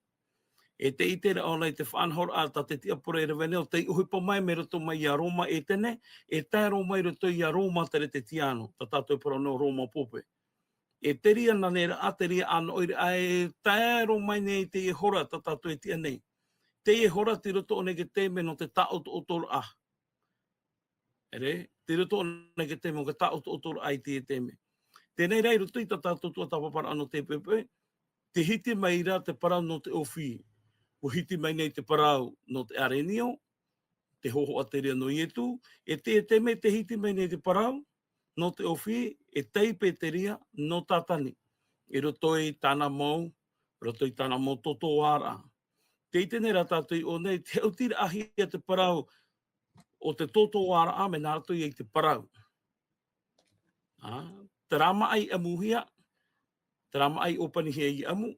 E tē ʻite ra ʻōna i te faʻanahoraʻa tā te tiaporo e rave nei, ʻo tei ʻohipa mai mai roto mai ia Roma, ʻĒtene, e tae roa mai roto ia Roma Teretetiano, tā tātou e parau nō Roma Pope. E te reira naneraʻa, te reira ʻānoʻiraʻa e tae roa mai nei i teie hora tā tātou e tiʻa nei. Teie hora tei roto ʻōna i te taime nō te tāʻotoʻotoraʻa. ʻEre, tei roto ʻōna i te taime o te tāʻotoʻotoraʻa i teie taime. Teie nei rā i roto i tā tātou tuatāpaparaʻa nō te poʻipoʻi, tē hiti mai ra te parau nō te ʻōfī. ʻUa hiti mai nei te parau nō te ʻarenio, te hōhoʻa te reira nō Ietu, e te, e te mea tē hiti mai nei te parau nō te ʻōfī, e taipe te reira nō Tātani. I roto i tāna mau, roto i tāna mau tōtōāraʻa. Tē ʻite nei rā tātou i ʻō nei, tē haʻutiraʻahia te parau o te tōtōāraʻa, mea nā roto ia i te parau. Ā, terā maʻi ʻamuhia, terā maʻi ʻōpanihia i ʻamu,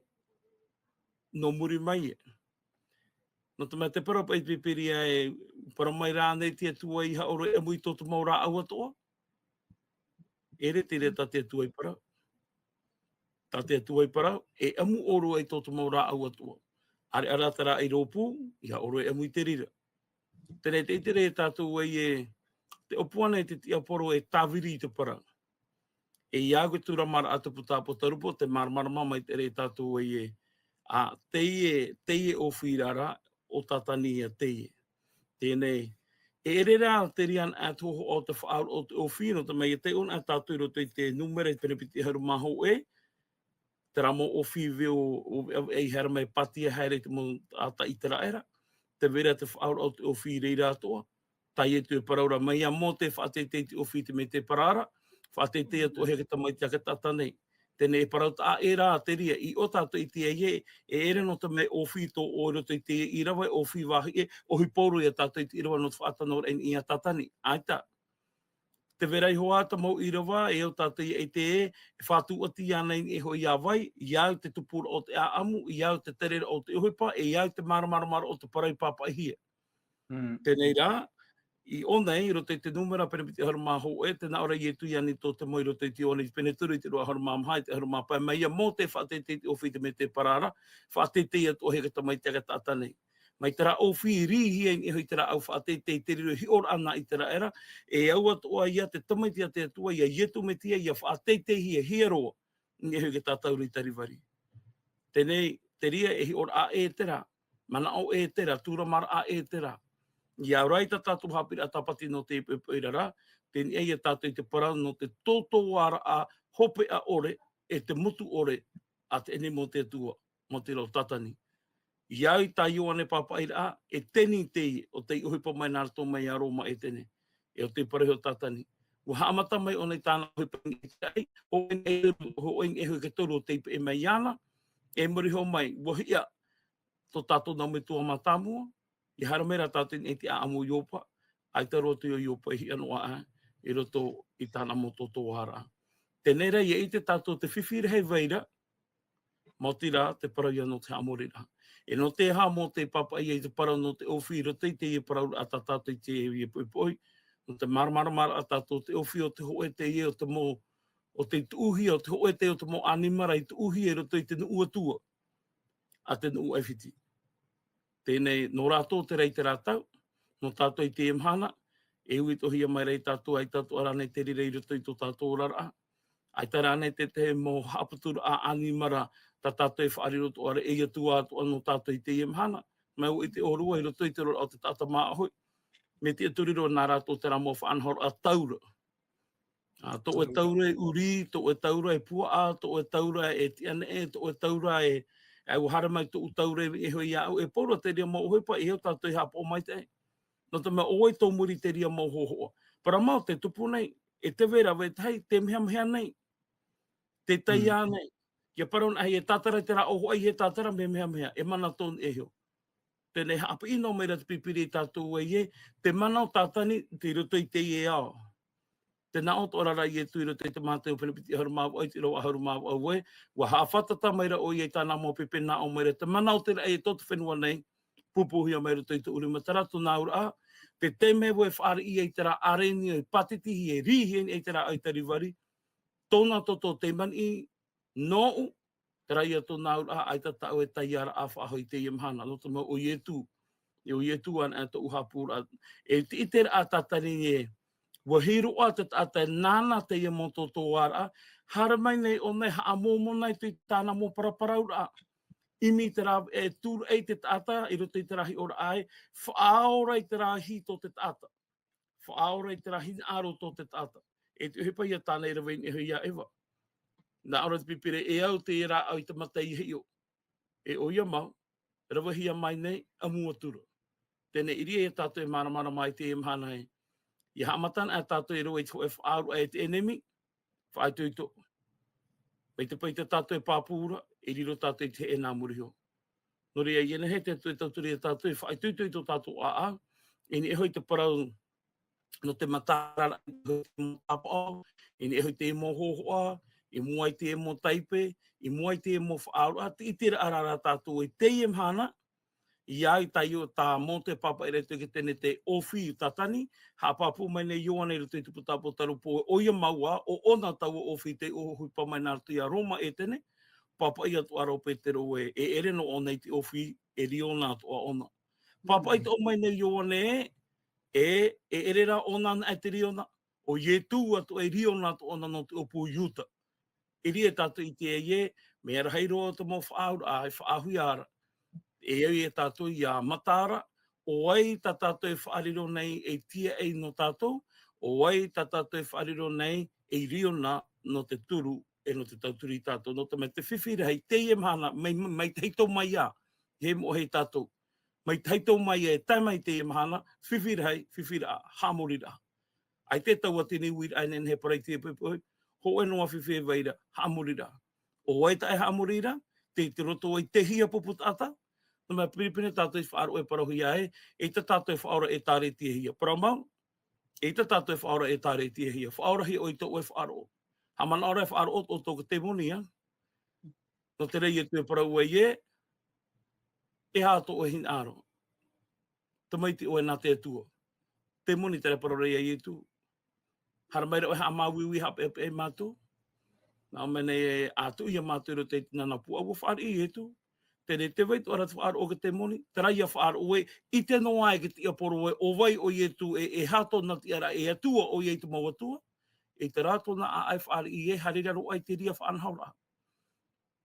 nō muri mai e. Nō te mea te parau paʻi te Pīpīria e parau mai rānei te Atua ʻeiaha ʻōrou e ʻamu i tō te mau rāʻau atoʻa? ʻEre, te reira tā te Atua i parau. Tā te Atua i parau, e ʻamu ʻōrou i tō te mau rāʻau atoʻa. ʻAreʻa rā terā i rōpū, ʻeiaha ʻōrou e ʻamu i te reira. Teie nei tē ʻite ra tātou ē, te ʻōpuaraʻa i te tiaporo e tāviri i te parau. E ia au e tūramaraʻa te puta Apotarupo, tē māramarama mai te reira tātou ē, ā, teie, teie ʻōfī ra, ʻo Tātani ia teie. Teie nei, e ʻere rā te reira anaʻe te hōhoʻa o te faʻaora o te ʻōfī, nō te mea ʻia taiʻo anaʻe tātou i roto i te Nūmera i te pene piti ʻahuru mā hōʻē, terā mau ʻōfī veo, ʻo, ʻo, ʻo, ʻei haere mai pātia haere i te mau taʻata ʻĪteraʻera, tē vai ra te faʻaauraʻa o te ʻōfī i reira atoʻa, tā Ietu e parau ra, mai iā Mōte faʻateitei te ʻōfī i te mētēpara ra, faʻateitei atu ʻoe e te tamaiti a te taʻata nei. Teie e parau taʻa ʻē rā te reira, i ʻō tātou i teie, e ʻere nō te mea ʻōfī tō ʻoe i roto i teie ʻīrava, e ʻōfī vāhi ē, ʻohipa roa ia tātou i te ʻīrava nō te faʻatano ra i niʻa iā Tātani. ʻAita. Tē vai ra iho ā te mau ʻīrava, e ʻo tātou ia ʻite ē, e faʻatūʻati ana i niʻa iho iā vai, i au te tupuraʻa o te ʻāʻamu, i au te tereraʻa o te ʻohipa, e i au te māramarama o te parau i pāpaʻihia. Mm. Teie rā, i ʻō nei, i roto i te Nūmera pene piti ʻahuru mā hōʻē, tē nā ʻō ra Ietu iāna i tō te mau i roto i te Ioane pene toru i te ʻahuru mā maha, i te ʻahuru mā pae, mai iā Mōte faʻateitei te ʻōfī i te mētēpara ra, faʻateitei atu ʻoe e te tamaiti a te taʻata nei. Mai terā ʻōfī i rīhia i niʻa iho i te rāʻau faʻateitei te reira hiʻoraʻa nā ʻĪteraʻera, e au atoʻa ia te tamaiti a te Atua, iā Ietu Metia, ia faʻateiteihia, hia roa, i niʻa iho i te tātauri tarivari. Teie, te reira e hiʻoraʻa ʻē terā, manaʻo ʻē terā, tūramaraʻa ʻē terā. ʻIa ora i tā tātou haʻapiʻiraʻa tāpati nō te poʻipoʻi ra, tē niʻa ia tātou i te parau nō te tōtōaraʻa hopeʻa ʻore, e te motu ʻore, a te ʻenemi o te Atua, mā te rau Tātani. I au i tā Ioane pāpaʻiraʻa, e teni teie, ʻo tei ʻohipa mai nā roto mai iā Roma Etene. E ʻo tei parau iho Tātani. ʻUa haʻamata mai ʻōna i tāna ʻohipa i te ai, hōʻē i niʻa iho, hōʻē i niʻa iho i te toru o tei peʻe mai iāna, e muri iho mai, ʻua hiʻa tō tātou nā metua mātāmua, ʻia haere mai rā tātou i niʻa i te ʻāʻamu o Iopa, ʻaita roa atu ʻo Iopa i hiʻa noa aʻe, i roto i tāna mau tōtōaraʻa. Teie rā, ʻia ʻite tātou te fifi rahi vai ra, maoti rā te parau ia nō te haʻamoriraʻa. E nō te aha Mōte i pāpaʻi ai te parau nō te ʻōfī i roto i teie parauraʻa tā tātou i teie poʻipoʻi, nō te māramaramaraʻa tātou te ʻōfī o te hōʻē teie o te mau, ʻo tei tuʻuhia, o te hōʻē teie o te mau ʻanimara i tuʻuhia i roto i te nuʻu atua, a te nuʻu ʻAifiti. Teie, nō rātou terā i terā tau, nō tātou i teie mahana, e uʻi atoʻahia mai ra ia tātou, ʻaita atoʻa rānei te reira i roto i tō tātou oraraʻa. ʻAita rānei te tahi mau haʻaputuraʻa ʻanimara, tā tātou e faʻariro atoʻa ra, ei Atua atoʻa nō tātou i teie mahana. Mai ʻoe i te ʻōrua, i roto i te oraraʻa o te taʻata māʻohi. Mea tiʻaturi roa nā rātou terā mau faʻanahoraʻa taura. Ā, tō ʻoe taura e ʻurī, tō ʻoe taura e puaʻa, tō ʻoe taura e tiʻaneʻe, tō ʻoe taura e, e ʻua haere mai tōʻu taura e, e hoʻi iāʻu, e pauroa te reira mau ʻohipa, e au tātou e haʻapaʻo maitaʻi. Nō te mea ʻo vai tō muri i te reira mau hōhoʻa. Parau mau te tupu nei, e te vai ra vetahi, tē mehameha nei. Tē taiā nei. ʻIa parau anaʻe, e tātara i terā ʻōhoʻa, e tātara mea mehameha, e mana tō niʻa iho. Teie haʻapiʻi noa mai ra te Pīpīria ia tātou ē, te mana o Tātani, tei roto i teie ao. Tē nā ʻō atoʻa ra Ietu i roto i te Māteo pene piti ʻahuru mā vaʻu, i te ʻīrava ʻahuru mā vaʻu ē, ʻua haʻafātata mai ra ʻoia i tāna mau pepe, nā ʻō mai ra, te mana o te raʻi e tō te fenua nei, pūpūhia mai roto i tōʻu rima, terā tō nā auraʻa, te taime vau e fāriʻi ai terā ʻārenio e pātitihia, e rīhia ai terā ʻaitarivari, tōna toto te maniʻi, nōʻu, terā ia tō nā auraʻa, ʻaita tāʻu e taiāraʻa faʻahou i teie mahana, nō te mea ʻo Ietu, e ʻo Ietu anaʻe tōʻu haʻapūraʻa. E te ʻiteraʻa Tātani ē, ʻua hiroʻa te taʻata e nāna teie mau tōtōaraʻa, haere mai nei ʻōna e haʻamōmona atu i tāna mau paraparauraʻa. ʻImi i terā, e tūraʻi te taʻata, i roto i terā hiʻoraʻa ē, faʻaora i terā hī tō te taʻata. Faʻaora i terā hinaʻaro tō te taʻata. E te ʻohipa ia tāna i rave i niʻa iho iā Eva. Nā ʻō ra te Pīpīria, e au te rāʻau i te mata i hiʻo. E ʻoia mau, ravehia mai nei, ʻamu atu ra. Teie, i reira ia tātou e māramarama i teie mahana ē. ʻIa haʻamata anaʻe tātou e rave i te hōʻē faʻaauraʻa e te ʻenemi, faʻaitoito. Mai te pae tā tātou e pāpū ra, e riro tātou i te heʻe nā muri iho. Nō reira, ʻia nehenehe te Atua e tauturu ia tātou, e faʻaitoito i tō tātou ʻāʻau, i niʻa iho i te parau nō te mataʻaraʻa, i niʻa iho i te mau tāpaʻo, i niʻa iho i te mau hōhoʻa, i mua i te mau taipe, i mua i te mau faʻaauraʻa, te ʻiteraʻa ra tātou i teie mahana, ʻia au i tā Io-, tā Mōte e pāpaʻi ra i te Ketene te ʻōfī Tātani, haʻapāpū mai nei Ioane i roto i te Pūtaʻa Pōtaropō, ʻoia mau ā, ʻo ʻōna taua ʻōfī tei ʻohipa mai nā roto ia Roma Etene, pāpaʻi atoʻa ra ʻo Petero ē, e ʻere noa ʻōna i te ʻōfī, e riona atoʻa ʻōna. Pāpaʻi atoʻa mai nei Ioane ē, e, e ʻere rā ʻōna anaʻe te riona, ʻo Ietu atoʻa e riona atoʻa ʻōna nō te ʻōpū Iuta. I reira tātou i ʻite ai ē, mea rahi roa te mau faʻaauraʻa, e faʻahuia ra. E au ia tātou ʻia mataʻara, ʻo vai tā tātou e faʻariro nei ei tīaʻi nō tātou, ʻo vai tā tātou e faʻariro nei ei riona nō te turu e nō te tauturu ia tātou, nō te mea te fifi rahi, teie mahana, mai, mai tahito mai ā, e moʻe ia tātou. Mai tahito mai ā, e tae mai teie mahana, fifi rahi, fifi raʻa, haʻamoriraʻa. ʻAita e taua te nei uiraʻa e nehenehe e parau i te poipoi, hōʻē noa fifi e vai ra, haʻamoriraʻa. ʻO vai taʻe haʻamoriraʻa, tei te roto i te hia pupu taʻata, nō te mea pinepine tātou i faʻaroʻo e parauhia ē, eʻita tātou e faʻaora ʻĒtārētiahia. Parau mau, eʻita tātou e faʻaora ʻĒtārētiahia. Faʻaorahia ʻoe i tō ʻoe faʻaroʻo. Haʻamanaʻo ra e faʻaroʻo ʻoutou i te temoni, ā. Nō te reira Ietu e parau ai ē, e aha tō ʻoe hinaʻaro. Tamaiti ʻoe nā te Atua. Temoni, terā e parau ra ia Ietu. Haere mai ra ʻoe haʻamāuiui, haʻapeʻapeʻa ia mātou. Nā ʻō mai nei ē, ʻa tuʻu ia mātou i roto i te nānā pūʻau, ʻua fāriʻi Ietu. Terā, tē vai atoʻa ra te faʻaroʻo i te temoni, terā ia faʻaroʻo ē, ʻite noa ē i te tiaporo ē, ʻo vai ʻo Ietu ē, e aha tōna tiʻaraʻa, e Atua ʻoia i te mau atua. ʻEita rā tōna ʻāʻai fāriʻi ē, haere roa i te reira faʻanahoraʻa.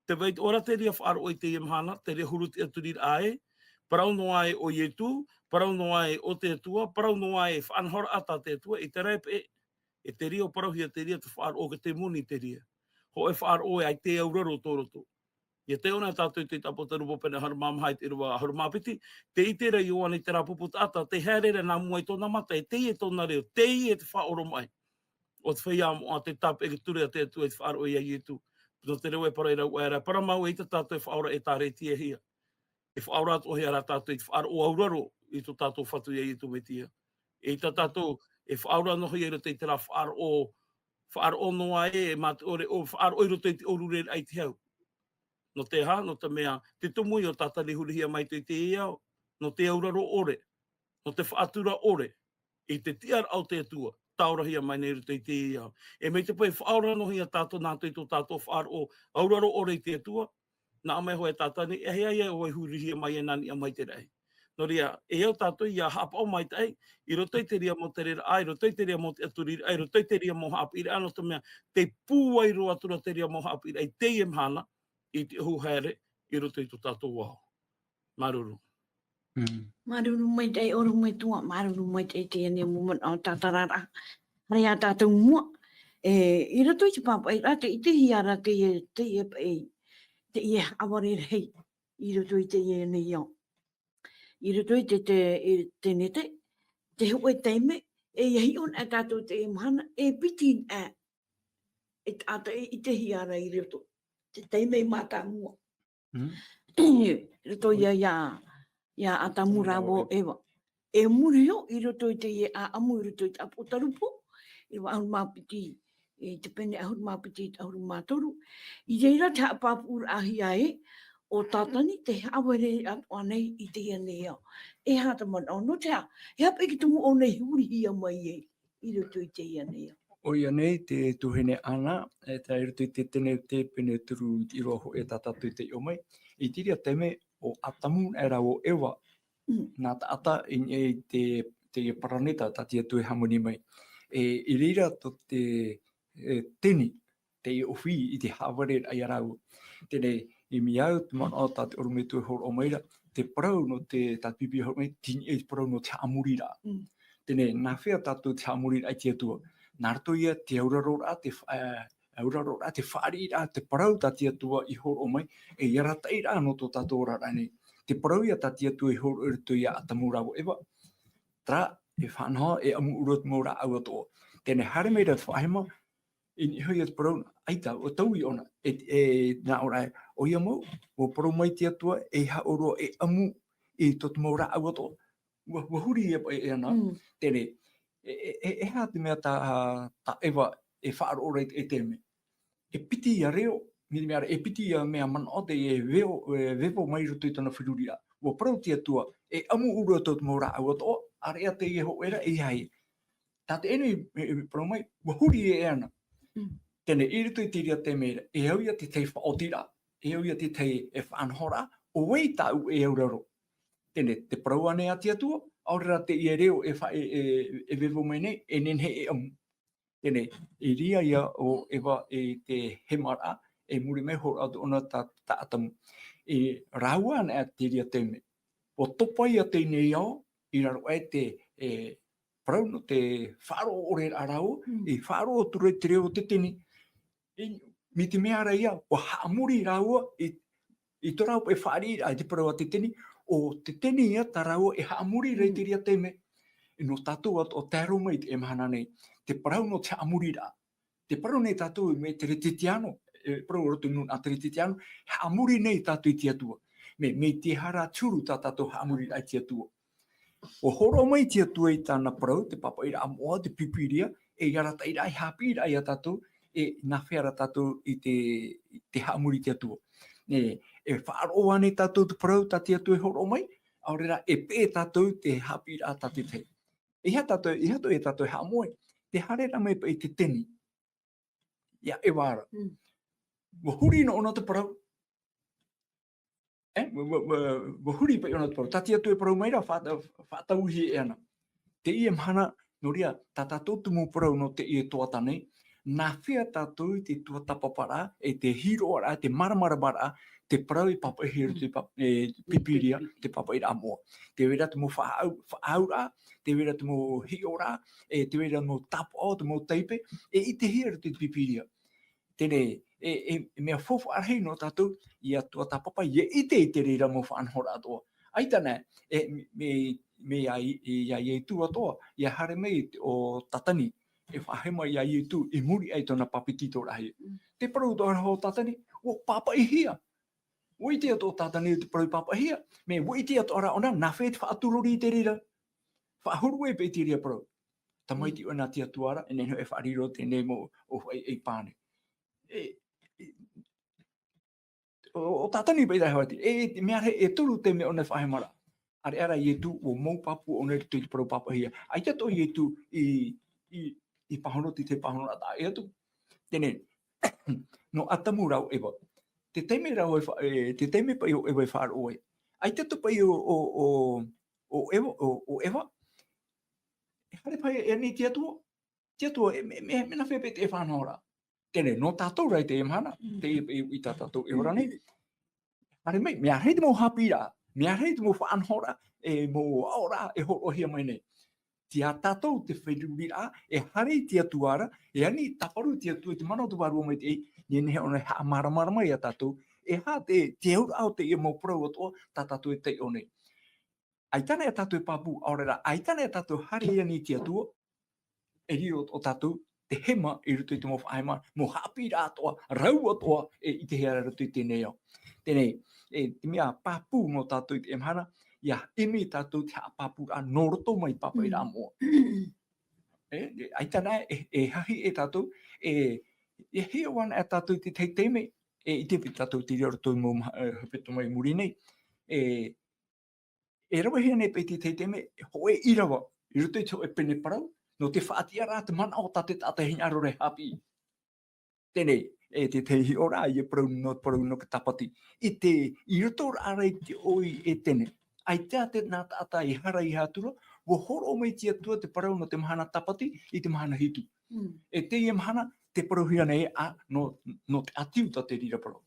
Tē vai atoʻa ra te reira faʻaroʻo i teie mahana, te reira huru tiʻaturiraʻa ē, parau noa ē ʻo Ietu, parau noa ē ʻo te Atua, parau noa ē faʻanahoraʻa tā te Atua, ʻeita rā e peʻe, e te reira ʻua parauhia te reira, te faʻaroʻo i te temoni te reira. Hōʻē faʻaroʻo ē ʻaita e auraro tō roto. ʻIa taiʻo na tātou i te Tāpōtarupo pene ʻahuru mā maha i te ʻīrava ʻahuru mā piti, tē ʻite ra Ioane i terā pupu taʻata, tē haere ra nā mua i tōna mata, e teie tōna reo, teie te faʻaoromaʻi. ʻO te feiā moʻa, te tāpeʻa i te ture a te Atua i te faʻaroʻo ia Ietu. Nō te reira e parau ra, e parau mau, eʻita tātou e faʻaora ʻĒtārētiahia. E faʻaora atoʻahia rā tātou i te faʻaroʻo auraro i tō tātou Fatu ia Ietu Metia. ʻEita tātou e faʻaora noa hia i roto i terā faʻaroʻo, faʻaroʻo noa ē, mā te ʻore ʻore, faʻaroʻo i roto i te ʻōrureraʻa i te hau. Nō te aha, nō te mea, te tumu ia ʻo Tātani hurihia mai i teie ao, nō te auraro ʻore, nō te faʻatura ʻore, i te tiʻaraʻa o te Atua, taorahia mai nei i roto i teie ao. E mai te peu e faʻaora noa hia tātou nā roto i tō tātou faʻaroʻo auraro ʻore i te Atua, nā ʻō mai hoʻi Tātani, e aha ia ʻoe i hurihia mai e nā niʻa mai te raʻi. Nō reira, e au tātou ʻia haʻapaʻo maitaʻi, i roto i te reira mau tereraʻa, i roto i te reira mau tiʻaturiraʻa, i roto i te reira mau haʻapiʻiraʻa, nō te mea, tē pūai roa atu ra te reira mau haʻapiʻiraʻa i teie mahana, i te ʻohu haere, i roto i tō tātou ao. Māuruuru. Mm. Māuruuru maitaʻi, ʻorometua, māuruuru maitaʻi i teie nei mau manaʻo tātararaʻa. Haere ā tātou i mua, e, i roto i te pāpaʻiraʻa, tē ʻitehia ra teie, teie, e, teie haʻavare rahi, i roto i teie nei ao. I roto i te, te, i te nete, te hōʻē taime, e ʻia hiʻo na tātou i teie mahana, e piti na, e taʻata e ʻitehia ra i roto. Te taime mātāmua. Mm. I roto ia, ia, ia ʻĀtamu rāua ʻo Eva. E muri iho, i roto i teie ʻāʻamu, i roto i te Tāpōtarupo, ʻīrava ʻahuru mā piti, i te pene ʻahuru mā piti, ʻahuru mā toru. I reira te haʻapāpūraʻahia ē, ʻo Tātani, tē haʻavare atoʻa nei i teie nei ao. E aha te manaʻo, nō te aha, e aha paʻi te tumu ʻōna i hurihia mai ai i roto i teie nei ao. ʻOia nei te tuahine Ana, e, tā i roto i te Tenete pene toru i te ʻīrava hōʻē tā tātou i taiʻo mai. I te reira taime ʻo ʻĀtamu e rāua ʻo Eva, Mm. nā taʻata i, i te, te paraneta tā te Atua e hāmani mai. E, i reira tō te, e, teni, te ʻōhie i te haʻavareraʻa ia rāua. Teie, i mea au te manaʻo tā te ʻorometua e hōroʻa mai ra, te parau nō te, tā te Pīpīria e hōroʻa mai, teie te parau nō te haʻamoriraʻa. Mm. Teie, nā hea tātou te haʻamoriraʻa i te Atua? Nā roto ia te auraroraʻa, te fa-, e, auraroraʻa, te fāriʻiraʻa, te parau tā te Atua i hōroʻa mai, e arataʻiraʻa nō tō tātou oraraʻa nei. Te parau ia tā te Atua i hōroʻa i roto ia ʻĀtamu rāua ʻo Eva. Terā, e faʻanaho, e ʻamu ʻōrua te mau rāʻau atoʻa. Teie, haere mai ra te faʻahema, i niʻa iho ia te parau, ʻaita, ʻua taui ʻōna, e, e, nā ʻō ra, ʻoia mau, ʻua parau mai te Atua, e aha ʻōrua e ʻamu i tō te mau rāʻau atoʻa. ʻUa, ʻua huri e, e, e ana, Mm. teie, e, e, e, e aha te mea tā, tā Eva e faʻaroʻo ra i te, i te mea. E piti ia reo, mai te mea ra, e piti ia mea manaʻo teie e veo, e vevo mai roto i tōna feruriraʻa. ʻUa parau te Atua, e ʻamu ʻōrua tō te mau rāʻau atoʻa, ʻāreʻa teie hōʻē ra, e aha ia. Tā teie nei, e, e, parau mai, ʻua huri e ana. Mm. Teie, i roto i te reira taime ra, e au ia te tahi faʻaotiraʻa, e au ia te tahi e faʻanahoraʻa, ʻo vai tāʻu e auraro. Teie, te parau ānei a te Atua, ʻaore rā teie reo e fa-, e, e, e vevo mai nei, e nehenehe e ʻamu. Teie, i reira ia ʻo Eva i te hemaraʻa, e muri mai hōroʻa atu ʻōna tā, tā ʻĀtamu. E rāua anaʻe i te reira taime. ʻUa topa ia teie nei ao, i raro aʻe te, e, parau nō te faʻaroʻo ʻore ra rāua, Mm. i faʻaroʻo atu ra i te reo o te teni. I, I te mea ra ia, ʻua haʻamori rāua i, i tō rāua paʻi fāriʻiraʻa i te parau a Teteni, ʻo Teteni ia tā rāua e haʻamori ra i te reira taime. E nō tātou atoʻa tae roa mai i teie mahana nei, te parau nō te haʻamoriraʻa. Te parau nei tātou mai Teretetiano, e parau roto i nūnaʻa Teretetiano, haʻamori nei tātou i te Atua. Mea, mea te aha rā te huru tā tātou haʻamoriraʻa i te Atua. ʻUa hōroʻa mai te Atua i tāna parau, te pāpaʻiraʻa moʻa, te Pīpīria, e i arataʻiraʻa, e haʻapiʻiraʻa ia tātou, e nā hea rā tātou i te, i te haʻamori i te Atua. E, e faʻaroʻo ānei tātou te parau tā te Atua e hōroʻa mai, ʻaore rā e peʻe tātou te haʻapiʻiraʻa tātou i te. E aha tātou, e aha atoʻa ia tātou e haʻamoe, te haere ra mai paʻi Teteni. Ia Eva ra. Mm. ʻUa huri noa ʻōna te parau. E, ʻua, ʻua, ʻua, ʻua huri paʻi ʻōna te parau. Tā te Atua e parau mai ra, faʻa-, faʻatauihaʻa ana. Teie mahana, nō reira, tā tātou tumu parau nō teie tuhaʻa nei, nā hea tātou i te tuatāpaparaʻa, e te hiroʻaraʻa, te māramaramaraʻa, te parau e pāpaʻihia i roto i te pā-, e, Pīpīria, te pāpaʻiraʻa moʻa. Tē vai ra te mau faʻaau-, faʻaauraʻa, tē vai ra te mau hiʻoraʻa, e tē vai ra te mau tāpaʻo, te mau taipe, e ʻitehia i roto i te Pīpīria. Teie, e, e, e mea faufaʻa rahi nō tātou, ʻia tuatāpapa, ʻia ʻite i te reira mau faʻanahoraʻa atoʻa. ʻAita na, e, mea, mea ia, ia, ia Ietu atoʻa, ʻia haere mai ʻo Tātani, e faʻahema ia Ietu i muri aʻe i tōna pāpetitoraʻa. Mm. Te parau atoʻa ra ʻo Tātani, ʻua pāpaʻihia. ʻUa ʻite atoʻa Tātani te parau i pāpaʻihia, mea ʻua ʻite atoʻa ra ʻōna, nā hea te faʻaturori i te reira. Faʻahuru ai paʻi te reira parau. Tamaiti ʻoe nā te Atua ra, e nehenehe e faʻariro teie mau ʻōfaʻi e pāne. E, e, ʻo, ʻo Tātani paʻi rā e hoa atu, e, e, mea rahi e toru te mea ʻōna e faʻahema ra. ʻĀreʻa rā Ietu, ʻua mau pāpū ʻōna i roto i te parau pāpaʻihia. ʻAita atoʻa Ietu i, i, i pāhono i te pāhonoraʻa taʻa ʻē atu. Teie, nō Atamu rā ʻo Eva. Te taime rā ʻo e fa-, e, te taime paʻi ʻo Eva e faʻaroʻo ai. ʻAita atoʻa paʻi ʻo, ʻo, ʻo, ʻo Eva, ʻo, ʻo Eva. E haere paʻi e ani te Atua. Te Atua, e, me, me, mea nā hea paʻi te faʻanahoraʻa. Teie, nō tātou rā i teie mahana, Mm. teie, e, i tā tātou e ora nei. Haere mai, mea rahi te mau haʻapiʻiraʻa, mea rahi te mau faʻanahoraʻa, e mau aʻoraʻa, e hōroʻahia mai nei. Te a tātou te feruriraʻa, e haere i te Atua ra, e ani tāparu te Atua i te mana o te Vārua Maitaʻi, nehenehe ʻōna e haʻamāramarama ia tātou, e aha te, te auraʻa o teie mau parau atoʻa, tā tātou e taiʻo nei. ʻAita na e tātou e pāpū, ʻaore rā, ʻaita na e tātou haere i ani i te Atua, e riro atoʻa tātou te hema i roto i te mau faʻahema, mau haʻapiʻiraʻa atoʻa, rau atoʻa, e ʻitehia ra i roto i teie nei ao. Teie, e, te mea pāpū nō tātou i teie mahana, ʻia ʻimi tātou te haʻapāpūraʻa nō roto mai pāpaʻiraʻa Mm. moʻa. E, e, ʻaita na, e, e hahi e tātou, e, e hiʻo ana e tātou i te tahi taime, e, ʻite paʻi tātou te reira o tō mau maha, e, hepetoma i muri nei, e, e ravehia nei paʻi te tahi taime, hōʻē ʻīrava, i roto i te hōʻē pene parau, nō te faʻatiʻaraʻa te manaʻo tā te taʻata hinaʻaro ra e haʻapiʻi. Teie, e te tahi hiʻoraʻa, ʻia parau nō, parau nō te tāpati. I te, i roto rā i te ʻoire Etene. ʻAita te nā taʻata i haere i te Atua, ʻua hōroʻa mai te Atua te parau nō te mahana tāpati, i te mahana hitu. Mm. E teie mahana, tē parauhia nei, ā, nō, nō te ʻĀti Iuta te reira parau.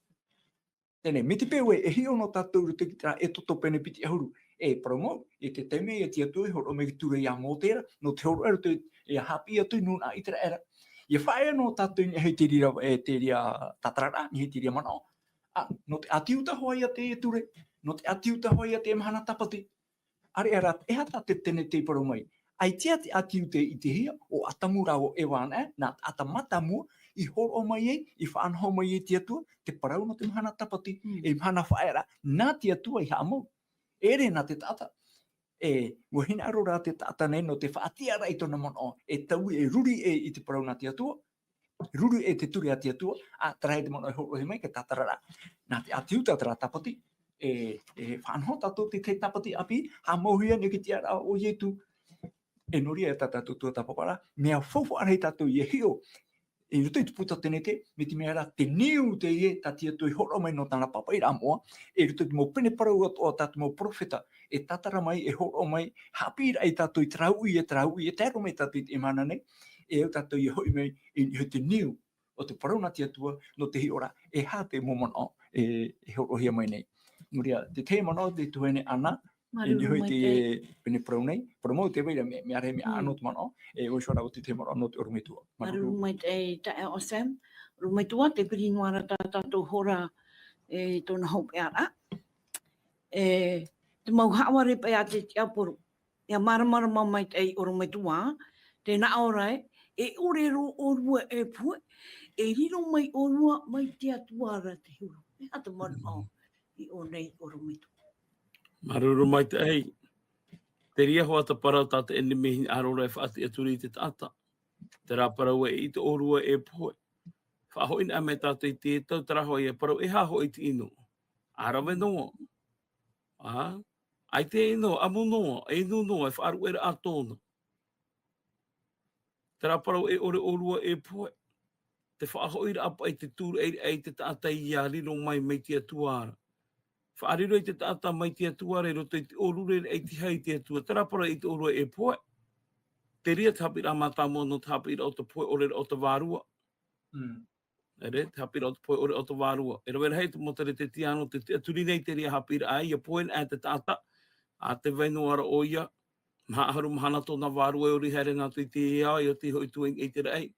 Teie, mai te peu ē, e hiʻo nō tātou i roto i te Ētoto pene piti ʻahuru. E parau mau, i te taime ia te Atua i hōroʻa mai te ture ia Mōtē ra, nō te hōroʻa i roto i, e haʻapiʻi atu i nūnaʻa ʻĪteraʻera. ʻIa faʻaea nō tātou i niʻa i te reira, e, te reira tātararaʻa, i niʻa i te reira manaʻo. Ā, nō te ʻĀti Iuta hoʻi ia te ture, nō te ʻĀti Iuta hoʻi ia te mahana tāpati. ʻĀreʻa rā, e aha tā Tetene tei parau mai. ʻAita te ʻĀti Iuta i ʻitehia, ʻo Atamu rā ʻo Eva anaʻe, nā taʻata mātāmua, i hōroʻa mai ai, i faʻanaho mai ai te Atua, te parau nō te mahana tāpati, Mm. e mahana faʻaearaʻa, nā te Atua i haʻamau. E ʻere nā te taʻata. E, ʻua hinaʻaro rā te taʻata nei nō te faʻatiʻaraʻa i tōna manaʻo, e taui, e ruri ē i te parau nā te Atua, ruri ē te ture a te Atua, ā, terā ia te manaʻo e hōroʻahia mai, te tātararaʻa. Nā te ʻĀti Iuta terā tāpati, e, e faʻanaho tātou te tahi tāpati ʻāpī, haʻamauhia nei i te tiʻaraʻa o Ietu. E nō reira tā tātou tuatāpaparaʻa, mea faufaʻa rahi tātou ʻia hiʻo, i roto i te puta Tenete, mai te mea ra, te niu teie tā te Atua i hōroʻa mai nō tāna pāpaʻiraʻa moʻa, i roto i te mau pene parau atoʻa tā te mau perofeta, e tātara mai, e hōroʻa mai, haʻapiʻiraʻa ia tātou i terā uʻi, e terā uʻi, e tae roa mai tātou i teie mahana nei, e au tātou ʻia hoʻi mai i, i te niu o te parau nā te Atua, nō te hiʻoraʻa, e aha te mau manaʻo, e, e hōroʻahia mai nei. Nō reira, te tahi manaʻo te tuahine Ana, e Māuruuru niʻa i te maitaʻi. Pene parau nei, parau mau tē vai ra, mea, mea rahi, mea Mm. ʻano te manaʻo, e, ʻoia hoʻi rā te tahi manaʻo nō te ʻorometua. Māuruuru. Māuruuru maitaʻi, taeaʻe Sam. ʻorometua, te piri noa ra tā tātou hora, e, tōna hopeʻa ra. E, te mau haʻavare paʻi a te tiaporo. ʻIa māramarama maitaʻi ʻorometua, tē nā ʻō ra ē, e ʻore rō ʻōrua e pohe, e riro mai ʻōrua mai te Atua ra te huru. E aha te manaʻo i ʻō nei ʻorometua. Māuruuru maitaʻi. Terā hoʻi te parau tā te ʻenemi hinaʻaro ra e faʻatiʻaturi i te taʻata. Terā parau ē, ʻeʻita ʻōrua e pohe. Faʻahoʻi na mai tātou i te tau, terā hoʻi e parau, e aha hoʻi te ʻino? ʻA rave noa. ʻA, ʻaita e ʻino, ʻamu noa, e inu noa, e faʻaruʻeraʻa tōna. Terā parau, e ʻore ʻōrua e pohe. Te faʻahoʻiraʻa paʻi te tūraʻiraʻa i te taʻata ʻia riro mai, mai te Atua ra. Faʻariro i te taʻata mai te Atua ra, i roto i te ʻōrureraʻa i te hau i te Atua. Terā parau, ʻeʻita ʻōrua e pohe. Terā te haʻapiʻiraʻa mātāmua nō te haʻapiʻiraʻa o te pohe, ʻōreraʻa o te vārua. Mm. ʻEre, te haʻapiʻiraʻa o te pohe, ʻōreraʻa o te vārua. E rave rahi te mau Teretetiāno, tē tiʻaturi nei terā haʻapiʻiraʻa, ʻia pohe na te taʻata, ʻa tē vai noa ra ʻoia, maha ʻahuru mahana tōna vārua e ʻori haere nā atu i te ao, ʻia oti hoʻi atu i te raʻi.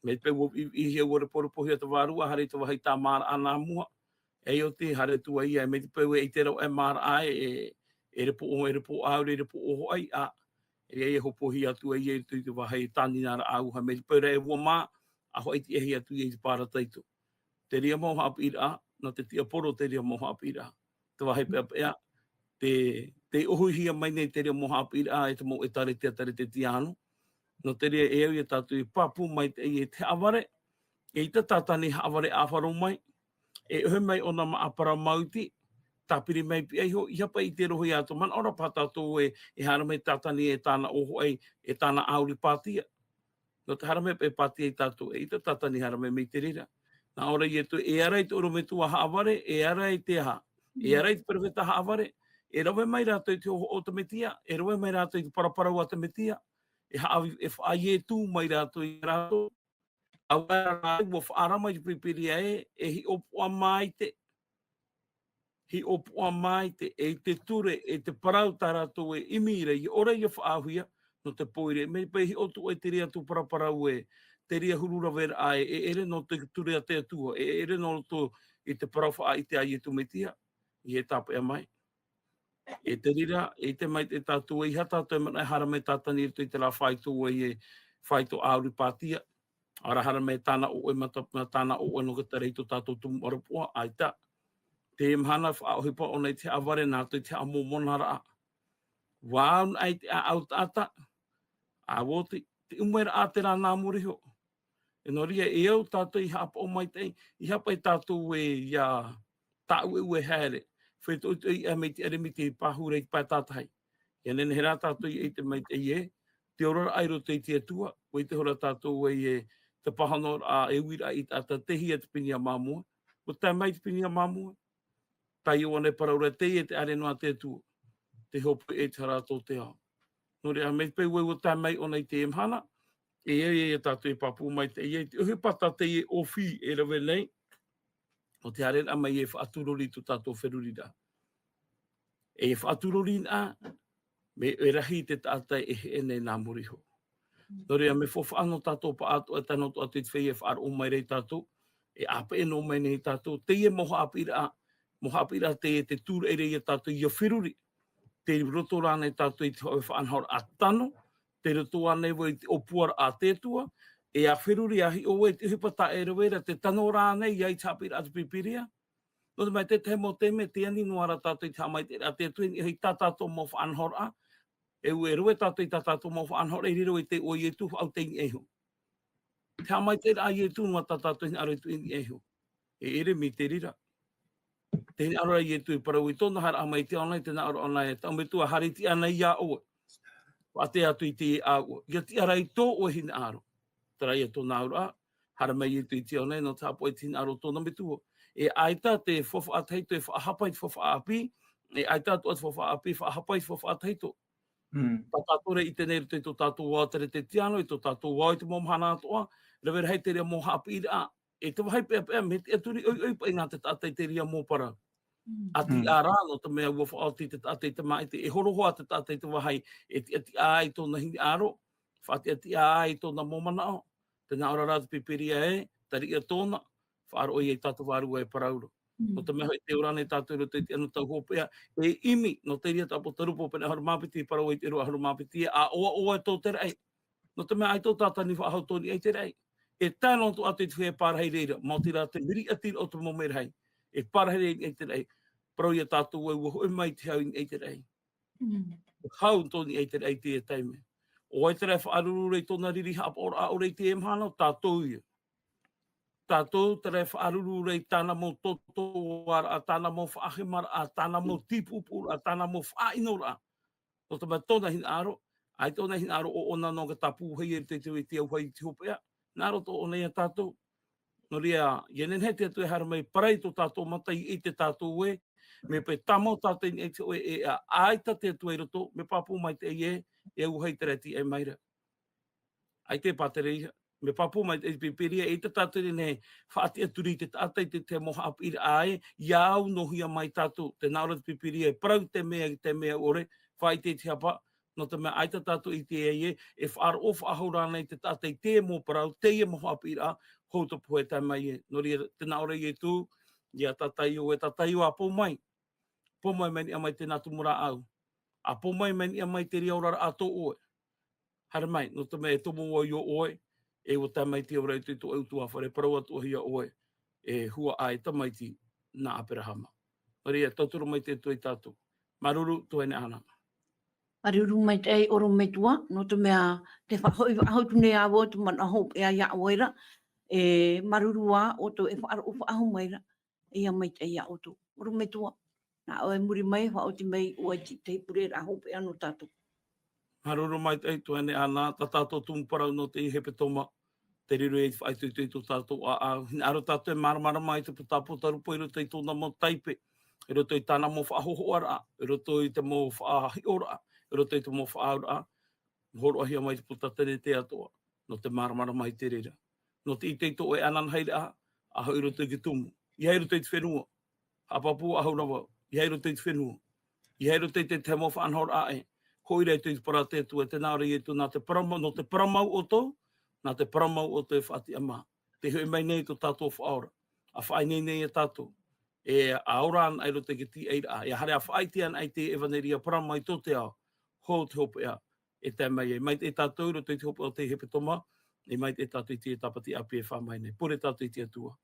Mai te peu ʻua viʻiviʻihia, ʻua reporepohia te vārua, haere i te vāhi tāmāraʻa nā mua. E ʻia oti haere atu ai, mai te peu e ʻite ra e māraʻa, e, e repo ʻo, e repo ʻāuri, e repo ʻo hoʻi, ʻa, e, e hopohia atu ai, i roto i te vāhi tāninaraʻa ʻauha, mai te peu ra e ua mā, ʻa hoʻi tiʻahia atu i te Pārataito. Terā mau haʻapiʻiraʻa, nā te tiaporo terā mau haʻapiʻiraʻa. Te vāhi peʻapeʻa, tē, tē ʻohihia mai nei terā mau haʻapiʻiraʻa e te mau ʻĒtārētia Teretetiāno. Nō terā e au ia tātou e pāpū maitaʻi e te haʻavare, ʻeʻita Tātani haʻavare ʻāfaro mai, e ʻohe mai ʻōna māʻa parau maitaʻi, tāpiri mai piʻi iho, ʻeiaha paʻi te rohi atu, manaʻo ra paha tātou ē, e haere mai Tātani e tāna ʻō hoʻi, e tāna ʻāuri pātia. Nō te haere mai paʻi pātia ia tātou, ʻeʻita Tātani haere mai mai te reira. Nā ʻō ra Ietu, e ara i te ʻorometua haʻavare, e ara i te aha? E ara i te perofeta haʻavare, e rave mai rātou i te hōhoʻa o te Mesia, e rave mai rātou i te paraparau a te Mesia, e haʻavi-, e faʻa-Ietu mai rātou ia rātou. ʻAore rā rātou ʻua faʻaara mai te Pīpīria ē, e hiʻopoʻa maitaʻi, hiʻopoʻa maitaʻi, e te ture, e te parau tā rātou e ʻimi ra, ʻia ora ʻia faʻaauhia, nō te pōiri, mai paʻi hiʻo atu ʻoe i terā atu paraparau ē, terā huru raveraʻa ē, e ʻere nō te ture a te Atua, e ʻere nō roto i te parau faʻaʻite a Ietu Mesia, ʻia tāpeʻa mai. E te reira, e te maitaʻi tātou, ʻeiaha tātou e manaʻo e haere mai Tātani i roto i terā faito ē, e faito ʻāuri pātia. ʻAore rā haere mai tāna ʻoʻe mata-, mā tāna ʻoʻe nō te tarai i tō tātou tumu ʻaroha, ʻaita. Te mahana faʻaʻohipa ʻōna i te haʻavare nā roto i te haʻamōmonaraʻa. ʻUa au na i te ʻāʻau taʻata, ʻa oti, te ʻumeraʻa terā nā muri iho. E nō reira, e au tātou i haʻapaʻo maitaʻi, ʻeiaha paʻi tātou ē ʻia tāʻueʻue haere. Faʻaitoitoʻi mai te ʻeremiti i pāhuru i te pae tātahi. ʻIa nehenehe rā tātou ʻia ʻite maitaʻi ē, te oraraʻa i roto i te Atua, ʻua ʻite hoʻi rā tātou ē, te pāhonoraʻa e uiraʻa i te taʻata, tei hea te Pīnia Māmoe. ʻUa tae mai te Pīnia Māmoe. Taiʻo ānei parau ra teie te ʻāreʻa nō te Atua, te hōpoi e te hara tō te ao. Nō reira, mai te peu ē ʻua tae mai ʻōna i teie mahana, e au ia tātou e pāpū maitaʻi i te ʻohipa tā teie ʻōfī e rave nei, ʻo te haereraʻa mai e faʻaturori i tō tātou feruriraʻa. E faʻaturori na, mea rahi te taʻata e heʻe nei nā muri iho. Nō reira, mea faufaʻa nō tātou pāʻatoʻa, e tae noa atu i te feiā e faʻaroʻo mai ra ia tātou, e ʻāpeʻe noa mai nei ia tātou, teie mau haʻapiʻiraʻa, mau haʻapiʻiraʻa teie tē tūraʻi ra ia tātou ʻia feruri. Tei roto rānei tātou i te hōʻē faʻanahoraʻa tano, tei roto ānei vau i te ʻōpuaraʻa a te Atua, e ʻia feruri, ʻia hiʻo i te ʻohipa tā ʻoe e rave ra, tē tano rānei ʻia i te haʻapiʻiraʻa a te Pīpīria? Nō te mea, te tahi mau taime, tē ani noa ra tātou i te haʻamaitaʻiraʻa a te Atua i niʻa i tā tātou mau faʻanahoraʻa. E ʻua rave tātou i tā tātou mau faʻanahoraʻa i riro i te iʻoa o Ietu faʻaʻau i niʻa iho. Te haʻamaitaʻiraʻa a Ietu noa tā tātou hinaʻaro i tuʻu i niʻa iho. E ʻere mai te reira. Te hinaʻaro a Ietu i parau i tōna haeraʻa mai i te ao nei, tē nā ʻō ra ʻōna ē, tau metua, haere i te ao nei iā ʻoe. Faʻaʻite atu i te ao, ʻia tiʻa ra i tō ʻoe hinaʻaro. Terā ia tōna auraʻa, haere mai Ietu i te ao nei, nō te haʻapaʻo i te hinaʻaro o tōna metua. E ʻaita te faufaʻa tahito e faʻahapa i te faufaʻa ʻāpī, e ʻaita atoʻa te faufaʻa ʻāpī e faʻahapa i te faufaʻa tahito. Mm. Tā tātou rā e ʻite nei i roto i tō tātou ao Teretetiāno, i tō tātou ao i te mau mahana atoʻa, rave rahi terā mau haʻapiʻiraʻa, e te vāhi peʻapeʻa, mea tiʻaturi ʻoiʻoi paʻi nā te taʻata i terā mau parau. Mm. ʻA tiʻa rā, nō te mea ʻua faʻaoti te taʻata i te māʻiti, e horoʻa te taʻata i te vāhi e tiʻatiʻa ai tōna hinaʻaro, faʻatiʻatiʻa ai tōna mau manaʻo. Tē nā ʻō ra rā te Pīpīria ē, tariʻa tōna, faʻaroʻo ia i tātou vārua e parau ra. Nō te mea hoʻi tē ora nei tātou i roto i te anotau hopeʻa, e ʻimi, nō te reira tāpō Ruku pene ʻahuru mā piti, parau i te ʻīrava ʻahuru mā piti, e ʻoaʻoa tō te raʻi. Nō te mea ʻaita ʻo Tātani faʻahou tō niʻa i te raʻi. E tae noa atu i te feiā e pārahi i reira, maoti rā te miriʻatiraʻa o te mau merahi. E pārahi i reira i te raʻi. Parau ia tātou ē, ʻua hoʻi mai te hau i niʻa i te raʻi. Hau tō niʻa i te raʻi i teie taime. ʻO vai terā e faʻaruru ra i tōna riri haʻapaʻoraʻa ʻore i teie mahana, tātou ïa. Tātou terā e faʻaruru ra i tāna mau totoʻaraʻa, tāna mau faʻahemaraʻa, tāna mau tīpuʻupuʻuraʻa, tāna mau faʻaʻinoraʻa. Nō te mea tōna hinaʻaro, ʻaita ʻōna i hinaʻaro ʻo ʻōna noa ka tāpūhia i te, te, te auahi i te hopeʻa, hinaʻaro atoʻa ʻōna ia tātou. Nō reira, ʻia nehenehe te Atua e haere mai, parau i tō tātou mata, ʻia ʻite tātou ē, mea pae tāmau tātou i niʻa i te hōʻē ʻēʻa, ʻaita te Atua i roto, mea pāpū maitaʻi ē, e auahi terā e tīaʻi mai ra. ʻAita e pātere ia, mea pāpū maitaʻi te Pīpīria, ʻaita tātou i nehenehe e faʻatiʻaturi i te taʻata i te, te mau haʻapiʻiraʻa ē, ʻia aunohia mai tātou, tē nā ʻō ra te Pīpīria, e parau te mea, te mea ʻore, faʻaʻite i te hapa, nō te mea ʻaita tātou i ʻite ai ē, e faʻaroʻo faʻahou ra ānei te taʻata i teie mau parau, teie mau haʻapiʻiraʻa, hou tō pohe e tae mai ē. Nō reira, tē nā ʻō ra Ietu, ʻia tātaʻi ʻoe, tātaʻi ʻoe, ʻa pō mai. Pō mai, mai niʻa mai tēnā tumu rāʻau. ʻA pō mai, mai niʻa mai te reira oraraʻa tō ʻoe. Haere mai, nō te mea e tomo vau iō ʻoe, e ʻua tae mai te ora i te, tō ʻoe ʻutuāfare, parau atoʻa hia ʻoe, e huaʻai tamaiti nā ʻAperahama. Nō reira, tauturu mai te Atua ia tātou. Māuruuru, tuahine Ana. Māuruuru maitaʻi ʻorometua, nō te mea tē faʻahoʻi faʻahou atu nei ā vau te manaʻo hopeʻa ia ʻoe ra, e māuruuru ā ʻoutou e faʻaroʻo faʻahou mai ra, ʻia maitaʻi ia ʻoutou. ʻOrometua, nā ʻoe i muri mai, faʻaoti mai ʻoe i te, te pureraʻa hopeʻa nō tātou. Māuruuru maitaʻi tuahine Ana, tā tātou tumu parau nō teie hepetoma, tē riro ia i te faʻaitoito i tō tātou ʻāʻau. Hinaʻaro tātou e māramarama i te pū-, tā Pōtarupo i roto i tōna mau taipe, i roto i tāna mau faʻahōhoʻaraʻa, i roto i te mau faʻahiʻoraʻa, i roto i te mau faʻaauraʻa, hōroʻahia mai te pūtatene te Atua, nō te māramarama i te reira. Nō te ʻite i tō ʻoe ananahi ra, ʻa hoʻi i roto i te tumu. ʻEiaha i roto i te fenua. Haʻapāpū faʻahou ra vau. ʻEiaha i roto i te fenua. ʻEiaha i roto i te, te mau faʻanahoraʻa ē. Hoʻi ra i te parau a te Atua, tē nā ʻō ra Ietu, nā te parau mau, nō te parau mau ʻoutou, nā te parau mau ʻoutou e faʻatiʻa mā. Tē hoʻi mai nei tō tātou Faʻaora. ʻA faʻaineine ia tātou. E, ʻa ora anaʻe i roto i te tīaʻiraʻa. E haere ʻa faʻaʻite anaʻe i te ʻevanelia parau mai tō te ao. Hou te hopeʻa. E tae mai ai. Maitaʻi tātou i roto i te hopeʻa o te hepetoma. E maitaʻi tātou i te tāpati ʻāpī e fā mai nei. Pure tātou i te Atua.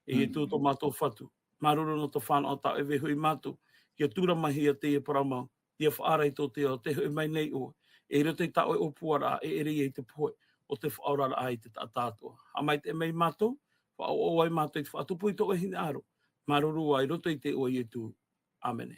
E Ietu tō mātou Fatu. Māuruuru nō tō fānaʻo tāʻoe e hoʻi mātou. ʻIa tūramahia teie parau mau. ʻIa faʻaara i tō te ao, tē hoʻi mai nei ʻoe. E i roto i tā ʻoe ʻōpuaraʻa, e ʻere ia i te pohe, ʻo te faʻaoraraʻa i te taʻata atoʻa. Haʻamaitaʻi mai mātou, faʻaʻoaʻoa ai mātou i te faʻatupu i tō ʻoe hinaʻaro. Māuruuru ā i roto i te iʻoa o Ietu. ʻĀmene.